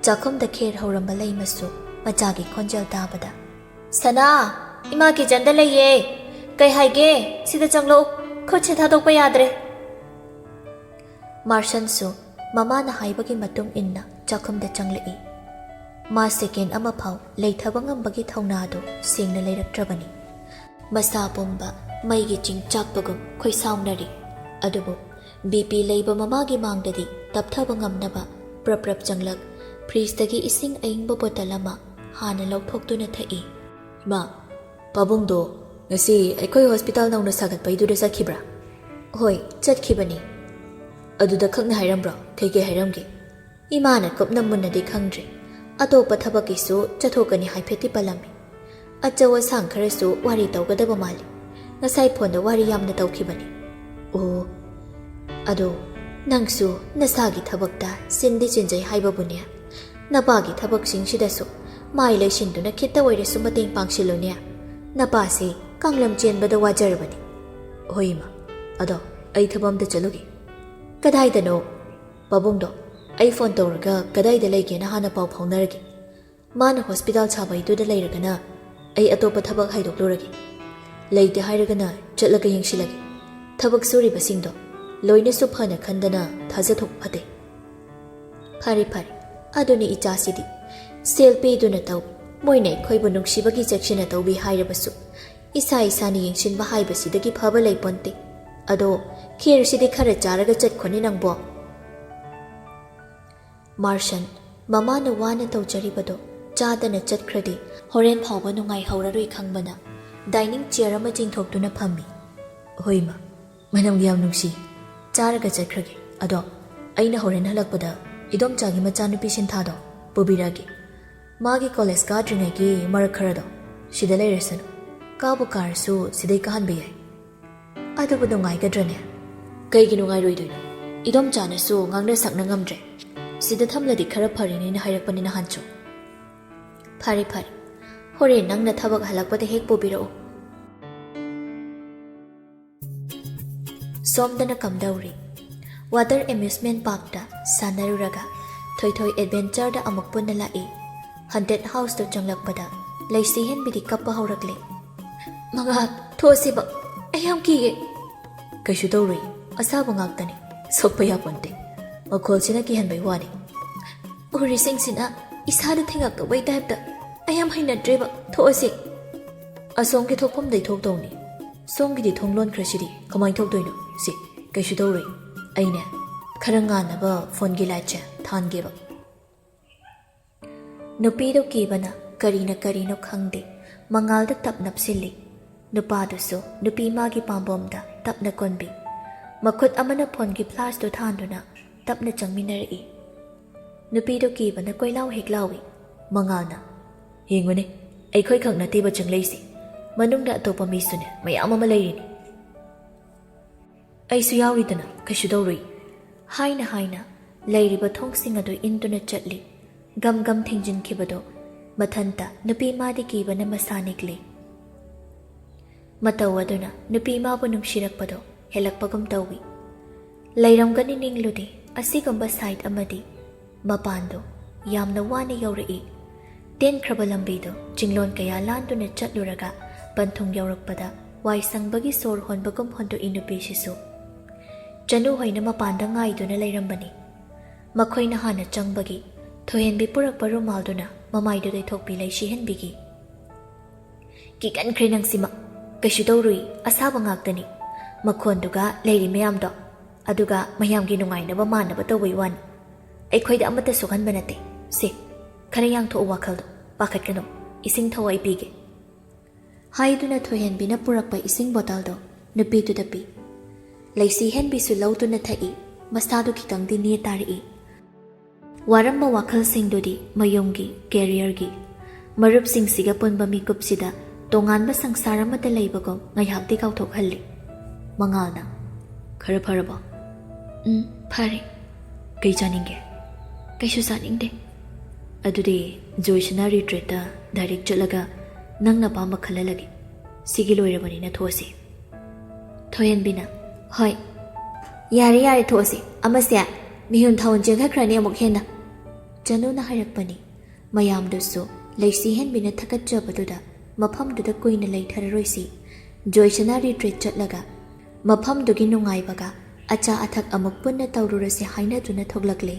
ꯆꯥꯛꯈꯨꯝꯗ ꯈꯦꯔ ꯍꯧꯔꯝꯕ ꯂꯩꯃꯁꯨ ꯃꯆꯥꯒꯤ ꯈꯣꯟꯖꯦꯜ ꯇꯥꯕꯗ, "ꯁꯅꯥ, ꯏꯃꯥ ꯀꯤꯆꯟꯗ ꯂꯩꯌꯦ꯫ ꯀꯩ ꯍꯥꯏꯒꯦ? ꯁꯤꯗ ꯆꯪꯂꯛꯎ꯫ ꯈꯨꯠꯁꯦ ꯊꯥꯗꯣꯛꯄ ꯌꯥꯗ꯭ꯔꯦ꯫" ꯃꯥꯔꯁꯟꯁꯨ ꯃꯃꯥꯅ ꯍꯥꯏꯕꯒꯤ ꯃꯇꯨꯡ ꯏꯟꯅ ꯆꯥꯛꯈꯨꯝꯗ ꯆꯪꯂꯛꯏ꯫ ꯃꯥ ꯁꯦꯀꯦꯟ ꯑꯃꯐꯥꯎ ꯂꯩꯊꯕ ꯉꯝꯕꯒꯤ ꯊꯧꯅꯥꯗꯨ ꯁꯦꯡꯅ ꯂꯩꯔꯛꯇ꯭ꯔꯕꯅꯤ꯫ ꯃꯁꯥ ꯄꯨꯝꯕ ꯃꯩꯒꯤ ꯆꯤꯡ ꯆꯥꯛꯄꯒꯨꯝ ꯈꯣꯏꯁꯥꯎꯅꯔꯤ꯫ ꯑꯗꯨꯕꯨ ꯕꯤ ꯄꯤ ꯂꯩꯕ ꯃꯃꯥꯒꯤ ꯃꯥꯡꯗꯗꯤ ꯇꯞꯊꯕ ꯉꯝꯅꯕ ꯄ꯭ꯔꯞ ꯄ꯭ꯔꯞ ꯆꯪꯂꯛ ꯐ꯭ꯔꯤꯖꯇꯒꯤ ꯏꯁꯤꯡ ꯑꯏꯪꯕ ꯕꯣꯇꯜ ꯑꯃ ꯍꯥꯟꯅ ꯂꯧꯊꯣꯛꯇꯨꯅ ꯊꯛꯏ꯫ "ꯏꯃꯥ, ꯄꯥꯕꯨꯡꯗꯣ ꯉꯁꯤ ꯑꯩꯈꯣꯏ ꯍꯣꯁꯄꯤꯇꯥꯜ ꯅꯧꯅ ꯁꯥꯒꯠꯄꯩꯗꯨꯗ ꯆꯠꯈꯤꯕ꯭ꯔꯥ?" "ꯍꯣꯏ, ꯆꯠꯈꯤꯕꯅꯤ꯫" "ꯑꯗꯨꯗ ꯈꯛꯅ ꯍꯥꯏꯔꯝꯕ꯭ꯔꯣ? ꯀꯩꯀꯩ ꯍꯥꯏꯔꯝꯒꯦ?" "ꯏꯃꯥꯅ ꯀꯨꯞꯅ ꯃꯨꯟꯅꯗꯤ ꯈꯪꯗ꯭ꯔꯦ꯫ ꯑꯇꯣꯞꯄ ꯊꯕꯛꯀꯤꯁꯨ ꯆꯠꯊꯣꯛꯀꯅꯤ ꯍꯥꯏꯐꯦꯠꯇꯤ ꯄꯜꯂꯝꯃꯤ꯫ ꯑꯆꯧ ꯑꯁꯥꯡ ꯈꯔꯁꯨ ꯋꯥꯔꯤ ꯇꯧꯒꯗꯕ ꯃꯥꯜꯂꯤ꯫ ꯉꯁꯥꯏ ꯐꯣꯟꯗ ꯋꯥꯔꯤ ꯌꯥꯝꯅ ꯇꯧꯈꯤꯕꯅꯤ꯫" "ꯑꯣ, ꯑꯗꯣ ꯅꯪꯁꯨ ꯅꯁꯥꯒꯤ ꯊꯕꯛꯇ ꯆꯤꯟꯗꯤ ꯆꯤꯟꯖꯩ ꯍꯥꯏꯕꯕꯨꯅꯦ꯫ ꯅꯄꯥꯒꯤ ꯊꯕꯛꯁꯤꯡꯁꯤꯗꯁꯨ ꯃꯥꯏ ꯂꯩꯁꯤꯟꯗꯨꯅ ꯈꯤꯠꯇ ꯑꯣꯏꯔꯁꯨ ꯃꯇꯦꯡ ꯄꯥꯡꯁꯤꯜꯂꯨꯅꯦ꯫ ꯅꯄꯥꯁꯦ ꯀꯥꯡꯂꯝ ꯆꯦꯟꯕꯗ ꯋꯥꯖꯔꯕꯅꯤ꯫" "ꯍꯣꯏ ꯏꯃꯥ, ꯑꯗꯣ ꯑꯩ ꯊꯕꯛ ꯑꯝꯇ ꯆꯠꯂꯨꯒꯦ꯫" "ꯀꯗꯥꯏꯗꯅꯣ?" "ꯄꯥꯕꯨꯡꯗꯣ ꯑꯩ ꯐꯣꯟ ꯇꯧꯔꯒ ꯀꯗꯥꯏꯗ ꯂꯩꯒꯦꯅ ꯍꯥꯟꯅ ꯄꯥꯎ ꯐꯥꯎꯅꯔꯒꯦ꯫ ꯃꯥꯅ ꯍꯣꯁꯄꯤꯇꯥꯜ ꯁꯥꯕꯩꯗꯨꯗ ꯂꯩꯔꯒꯅ ꯑꯩ ꯑꯇꯣꯞꯄ ꯊꯕꯛ ꯍꯥꯏꯗꯣꯛꯂꯨꯔꯒꯦ꯫ ꯂꯩꯇꯦ ꯍꯥꯏꯔꯒꯅ ꯆꯠꯂꯒ ꯌꯦꯡꯁꯤꯜꯂꯒꯦ꯫ ꯊꯕꯛ ꯁꯨꯔꯤꯕꯁꯤꯡꯗꯣ ꯂꯣꯏꯅꯁꯨ ꯐꯅ ꯈꯟꯗꯅ ꯊꯥꯖꯊꯣꯛ ꯐꯠꯇꯦ꯫" "ꯐꯔꯦ ꯐꯔꯦ, ꯑꯗꯨꯅꯤ ꯏꯆꯥꯁꯤꯗꯤ꯫ ꯁꯦꯜ ꯄꯤꯗꯨꯅ ꯇꯧꯏ, ꯃꯣꯏꯅ ꯑꯩꯈꯣꯏꯕꯨ ꯅꯨꯡꯁꯤꯕꯒꯤ ꯆꯦꯛꯁꯤꯟꯅ ꯇꯧꯕꯤ ꯍꯥꯏꯔꯕꯁꯨ ꯏꯁꯥ ꯏꯁꯥꯅ ꯌꯦꯡꯁꯤꯟꯕ ꯍꯥꯏꯕꯁꯤꯗꯒꯤ ꯐꯕ ꯂꯩꯄꯣꯟꯇꯦ꯫ ꯑꯗꯣ ꯈꯦꯔꯁꯤꯗꯤ ꯈꯔ ꯆꯥꯔꯒ ꯆꯠꯈꯣꯅꯦ ꯅꯪꯕꯣ꯫" ꯃꯥꯔꯁꯟ, ꯃꯃꯥꯅ ꯋꯥꯅ ꯇꯧꯖꯔꯤꯕꯗꯣ ꯆꯥꯗꯅ ꯆꯠꯈ꯭ꯔꯗꯤ ꯍꯣꯔꯦꯟ ꯐꯥꯎꯕ ꯅꯨꯡꯉꯥꯏꯍꯧꯔꯔꯣꯏ ꯈꯪꯕꯅ dining chair ꯑꯃ ꯆꯤꯡꯊꯣꯛꯇꯨꯅ ꯐꯝꯃꯤ꯫ "ꯍꯣꯏ ꯏꯃꯥ, ꯃꯅꯝꯒ ꯌꯥꯝ ꯅꯨꯡꯁꯤ꯫ ꯆꯥꯔꯒ ꯆꯠꯈ꯭ꯔꯒꯦ꯫ ꯑꯗꯣ ꯑꯩꯅ ꯍꯣꯔꯦꯟ ꯍꯜꯂꯛꯄꯗ ꯏꯗꯣꯝꯆꯥꯒꯤ ꯃꯆꯥꯅꯨꯄꯤ ꯁꯤꯟꯊꯥꯗꯣ ꯄꯨꯕꯤꯔꯛꯑꯒꯦ꯫ ꯃꯥꯒꯤ ꯀꯣꯂꯦꯖ ꯀꯥꯗ꯭ꯔꯤꯉꯩꯒꯤ ꯃꯔꯛ ꯈꯔꯗꯣ ꯁꯤꯗ ꯂꯩꯔꯁꯅꯨ꯫ ꯀꯥꯕꯨ ꯀꯥꯔꯁꯨ ꯁꯤꯗꯩ ꯀꯥꯍꯟꯕ ꯌꯥꯏ꯫" "ꯑꯗꯨꯕꯨ ꯅꯨꯡꯉꯥꯏꯒꯗ꯭ꯔꯅꯦ?" "ꯀꯩꯒꯤ ꯅꯨꯡꯉꯥꯏꯔꯣꯏꯗꯣꯏꯅꯣ? ꯏꯗꯣꯝꯆꯥꯅꯁꯨ ꯉꯥꯡꯅ ꯁꯛꯅ ꯉꯝꯗ꯭ꯔꯦ꯫ ꯁꯤꯗ ꯊꯝꯂꯗꯤ ꯈꯔ ꯐꯔꯦꯅꯦꯅ ꯍꯥꯏꯔꯛꯄꯅꯤ ꯅꯍꯥꯟꯁꯨ꯫" "ꯐꯔꯦ ꯐꯔꯦ, ꯍꯣꯔꯦꯟ ꯅꯪꯅ ꯊꯕꯛ ꯍꯜꯂꯛꯄꯗ ꯍꯦꯛ ꯄꯨꯕꯤꯔꯛꯎ꯫" ꯁꯣꯝꯗꯅ ꯀꯝꯗꯧꯔꯤ? Water amusement parkꯇ ꯁꯥꯟꯅꯔꯨꯔꯒ ꯊꯣꯏꯊꯣꯏ adventureꯗ ꯑꯃꯨꯛ ꯄꯨꯟꯅ ꯂꯥꯛꯏ꯫ Haunted houseꯇ ꯆꯪꯂꯛꯄꯗ ꯂꯩꯁꯤꯍꯦꯟꯕꯤꯗꯤ ꯀꯞꯄ ꯍꯧꯔꯛꯂꯦ꯫ "ꯃꯉꯥꯜ, ꯊꯣꯛꯑꯁꯤꯕ, ꯑꯩ ꯌꯥꯝ ꯀꯤꯌꯦ꯫" "ꯀꯩꯁꯨ ꯇꯧꯔꯣꯏ, ꯑꯁꯥꯕ ꯉꯥꯛꯇꯅꯤ, ꯁꯣꯛꯄ ꯌꯥꯄꯣꯟꯇꯦ꯫ ꯃꯈꯣꯜꯁꯤꯅ ꯀꯤꯍꯟꯕꯩ ꯋꯥꯅꯤ꯫" "ꯎꯔꯤꯁꯤꯡꯁꯤꯅ ꯏꯁꯥꯗ ꯊꯦꯡꯉꯛꯇꯧꯕꯩ typeꯇ, ꯑꯩ ꯌꯥꯝ ꯍꯩꯅꯗ꯭ꯔꯦꯕ, ꯊꯣꯛꯑꯁꯤ꯫" "ꯑꯁꯣꯝꯒꯤ ꯊꯣꯛꯐꯝꯗꯩ ꯊꯣꯛꯇꯧꯅꯤ, ꯁꯣꯝꯒꯤꯗꯤ ꯊꯣꯡ ꯂꯣꯟꯈ꯭ꯔꯁꯤꯗꯤ, ꯀꯃꯥꯏꯅ ꯊꯣꯛꯇꯣꯏꯅꯣ?" "ꯁꯤ, ꯀꯩꯁꯨ ꯇꯧꯔꯣꯏ, ꯑꯩꯅꯦ ꯈꯔ ꯉꯥꯟꯅꯕ phoneꯒꯤ lightꯁꯦ ꯊꯥꯟꯒꯦꯕ꯫" ꯅꯨꯄꯤꯗꯣ ꯀꯤꯕꯅ ꯀꯔꯤꯅ ꯀꯔꯤꯅꯣ ꯈꯪꯗꯦ, ꯃꯉꯥꯜꯗ ꯇꯞ ꯅꯞꯁꯤꯜꯂꯤ꯫ ꯅꯨꯄꯥꯗꯨꯁꯨ ꯅꯨꯄꯤ ꯃꯥꯒꯤ ꯄꯥꯝꯕꯣꯝꯗ ꯇꯞꯅ ꯀꯣꯟꯕꯤ꯫ ꯃꯈꯨꯠ ꯑꯃꯅ phoneꯒꯤ flashꯇꯨ ꯊꯥꯟꯗꯨꯅ ꯇꯞꯅ ꯆꯪꯃꯤꯟꯅꯔꯛꯏ꯫ ꯅꯨꯄꯤꯗꯣ ꯀꯤꯕꯅ ꯀꯣꯏꯂꯥꯎ ꯍꯦꯛ ꯂꯥꯎꯏ꯫ ꯃꯉꯥꯜꯅ, "ꯌꯦꯡꯉꯨꯅꯦ, ꯑꯩꯈꯣꯏ ꯈꯛ ꯅꯠꯇꯦꯕ ꯆꯪꯂꯛꯏꯁꯦ, ꯃꯅꯨꯡꯗ ꯑꯇꯣꯞꯄ ꯃꯤꯁꯨꯅꯦ ꯃꯌꯥꯝ ꯑꯃ ꯂꯩꯔꯤꯅꯤ꯫" "ꯑꯩꯁꯨ ꯌꯥꯎꯔꯤꯗꯅ, ꯀꯩꯁꯨ ꯇꯧꯔꯨꯏ꯫" ꯍꯥꯏꯅ ꯍꯥꯏꯅ ꯂꯩꯔꯤꯕ ꯊꯣꯡꯁꯤꯡ ꯑꯗꯨ ꯏꯟꯗꯨꯅ ꯆꯠꯂꯤ꯫ ꯒꯝ ꯒꯝ ꯊꯤꯡꯖꯤꯟꯈꯤꯕꯗꯣ ꯃꯊꯟꯇ ꯅꯨꯄꯤ ꯃꯥꯗꯤ ꯀꯤꯕꯅ ꯃꯁꯥ ꯅꯤꯛꯂꯤ꯫ ꯃꯇꯧ ꯑꯗꯨꯅ ꯅꯨꯄꯤ ꯃꯥꯕꯨ ꯅꯨꯡꯁꯤꯔꯛꯄꯗꯣ ꯍꯦꯜꯂꯛꯄꯒꯨꯝ ꯇꯧꯏ꯫ ꯂꯩꯔꯝꯒꯅꯤ ꯅꯤꯡꯂꯨꯗꯦ ꯑꯁꯤꯒꯨꯝꯕ site ꯑꯃꯗꯤ꯫ ꯃꯄꯥꯟꯗꯣ ꯌꯥꯝꯅ ꯋꯥꯅ ꯌꯧꯔꯛꯏ꯫ ꯇꯦꯟꯈ꯭ꯔꯕ ꯂꯝꯕꯤꯗꯣ ꯆꯤꯡꯂꯣꯟ ꯀꯌꯥ ꯂꯥꯟꯗꯨꯅ ꯆꯠꯂꯨꯔꯒ ꯄꯟꯊꯨꯡ ꯌꯧꯔꯛꯄꯗ ꯋꯥꯏ ꯁꯪꯕꯒꯤ ꯁꯣꯔ ꯍꯣꯟꯕꯒꯨꯝ ꯍꯣꯟꯗꯣꯛꯏ ꯅꯨꯄꯤꯁꯤꯁꯨ꯫ ꯆꯅꯨ ꯍꯣꯏꯅ ꯃꯄꯥꯟꯗ ꯉꯥꯏꯗꯨꯅ ꯂꯩꯔꯝꯕꯅꯤ꯫ ꯃꯈꯣꯏꯅ ꯍꯥꯟꯅ ꯆꯪꯕꯒꯤ ꯊꯣꯏꯍꯟꯕꯤ ꯄꯨꯔꯛꯄ ꯔꯨꯃꯥꯜꯗꯨꯅ ꯃꯃꯥꯏꯗꯨ ꯇꯩꯊꯣꯛꯄꯤ ꯂꯩꯁꯤꯍꯟꯕꯤꯒꯤ꯫ "ꯀꯤꯒꯟꯈ꯭ꯔꯦ ꯅꯪꯁꯤꯃ꯫ ꯀꯩꯁꯨ ꯇꯧꯔꯨꯏ, ꯑꯁꯥꯕ ꯉꯥꯛꯇꯅꯤ꯫ ꯃꯈꯣꯟꯗꯨꯒ ꯂꯩꯔꯤ ꯃꯌꯥꯝꯗꯣ, ꯑꯗꯨꯒ ꯃꯌꯥꯝꯒꯤ ꯅꯨꯡꯉꯥꯏꯅꯕ ꯃꯥꯟꯅꯕ ꯇꯧꯕꯩ ꯋꯥꯅꯤ꯫ ꯑꯩꯈꯣꯏꯗ ꯑꯃꯠꯇ ꯁꯣꯛꯍꯟꯕ ꯅꯠꯇꯦ꯫ ꯁꯦ, ꯈꯔ ꯌꯥꯡꯊꯣꯛꯎ ꯋꯥꯈꯜꯗꯣ, ꯄꯥꯈꯠꯀꯅꯨ, ꯏꯁꯤꯡ ꯊꯛꯑꯣ, ꯑꯩ ꯄꯤꯒꯦ꯫ ꯍꯥꯏꯗꯨꯅ ꯊꯣꯏꯍꯦꯟꯕꯤꯅ ꯄꯨꯔꯛꯄ ꯏꯁꯤꯡ ꯕꯣꯇꯜꯗꯣ ꯅꯨꯄꯤꯗꯨꯗ ꯄꯤ꯫ ꯂꯩꯁꯤ ꯍꯦꯟꯕꯤꯁꯨ ꯂꯧꯗꯨꯅ ꯊꯛꯏ, ꯃꯁꯥꯗꯨ ꯈꯤꯇꯪꯗꯤ ꯅꯦ ꯇꯥꯔꯛꯏ꯫ ꯋꯥꯔꯝꯕ ꯋꯥꯈꯜꯁꯤꯡꯗꯨꯗꯤ ꯃꯌꯨꯝꯒꯤ, ꯀꯦꯔꯤꯌꯔꯒꯤ, ꯃꯔꯨꯞꯁꯤꯡꯁꯤꯒ ꯄꯨꯟꯕ ꯃꯤꯀꯨꯞꯁꯤꯗ ꯇꯣꯉꯥꯟꯕ ꯁꯪꯁꯥꯔ ꯑꯃꯗ ꯂꯩꯕꯒꯨꯝ ꯉꯥꯏꯍꯥꯛꯇꯤ ꯀꯥꯎꯊꯣꯛꯍꯜꯂꯤ꯫ ꯃꯉꯥꯜꯅ, "ꯈꯔ ꯐꯔꯕꯣ?" "ꯎꯝ, ꯐꯔꯦ꯫" "ꯀꯩ ꯆꯥꯅꯤꯡꯒꯦ?" "ꯀꯩꯁꯨ ꯆꯥꯅꯤꯡꯗꯦ꯫" "ꯑꯗꯨꯗꯤ ꯖꯣꯏꯁꯅꯥ ꯔꯤꯇ꯭ꯔꯤꯠꯇ ꯗꯥꯏꯔꯦꯛ ꯆꯠꯂꯒ ꯅꯪꯅ ꯑꯄꯥꯝꯕ ꯈꯜꯍꯜꯂꯒꯦ꯫ ꯁꯤꯒꯤ ꯂꯣꯏꯔꯕꯅꯤꯅ ꯊꯣꯛꯑꯁꯤ꯫" ꯊꯣꯏꯍꯦꯟꯕꯤꯅ, "ꯍꯣꯏ, ꯌꯥꯔꯦ, ꯌꯥꯔꯦ, ꯊꯣꯛꯑꯁꯤ꯫ ꯑꯃꯁꯦ ꯃꯤꯍꯨꯟ ꯊꯥꯍꯨꯟ ꯆꯦꯟꯈꯠꯈ꯭ꯔꯅꯤ ꯑꯃꯨꯛ ꯍꯦꯟꯅ꯫" ꯆꯅꯨꯅ ꯍꯥꯏꯔꯛꯄꯅꯤ꯫ ꯃꯌꯥꯝꯗꯨꯁꯨ ꯂꯩꯁꯤ ꯍꯦꯟꯕꯤꯅ ꯊꯥꯒꯠꯆꯕꯗꯨꯗ ꯃꯐꯝꯗꯨꯗ ꯀꯨꯏꯅ ꯂꯩꯊꯔꯔꯣꯏꯁꯤ꯫ ꯖꯣꯏꯁꯅꯥ ꯔꯤꯇ꯭ꯔꯤꯠ ꯆꯠꯂꯒ ꯃꯐꯝꯗꯨꯒꯤ ꯅꯨꯡꯉꯥꯏꯕꯒ ꯑꯆꯥ ꯑꯊꯛ ꯑꯃꯨꯛ ꯄꯨꯟꯅ ꯇꯧꯔꯨꯔꯁꯤ ꯍꯥꯏꯅꯗꯨꯅ ꯊꯣꯛꯂꯛꯂꯦ꯫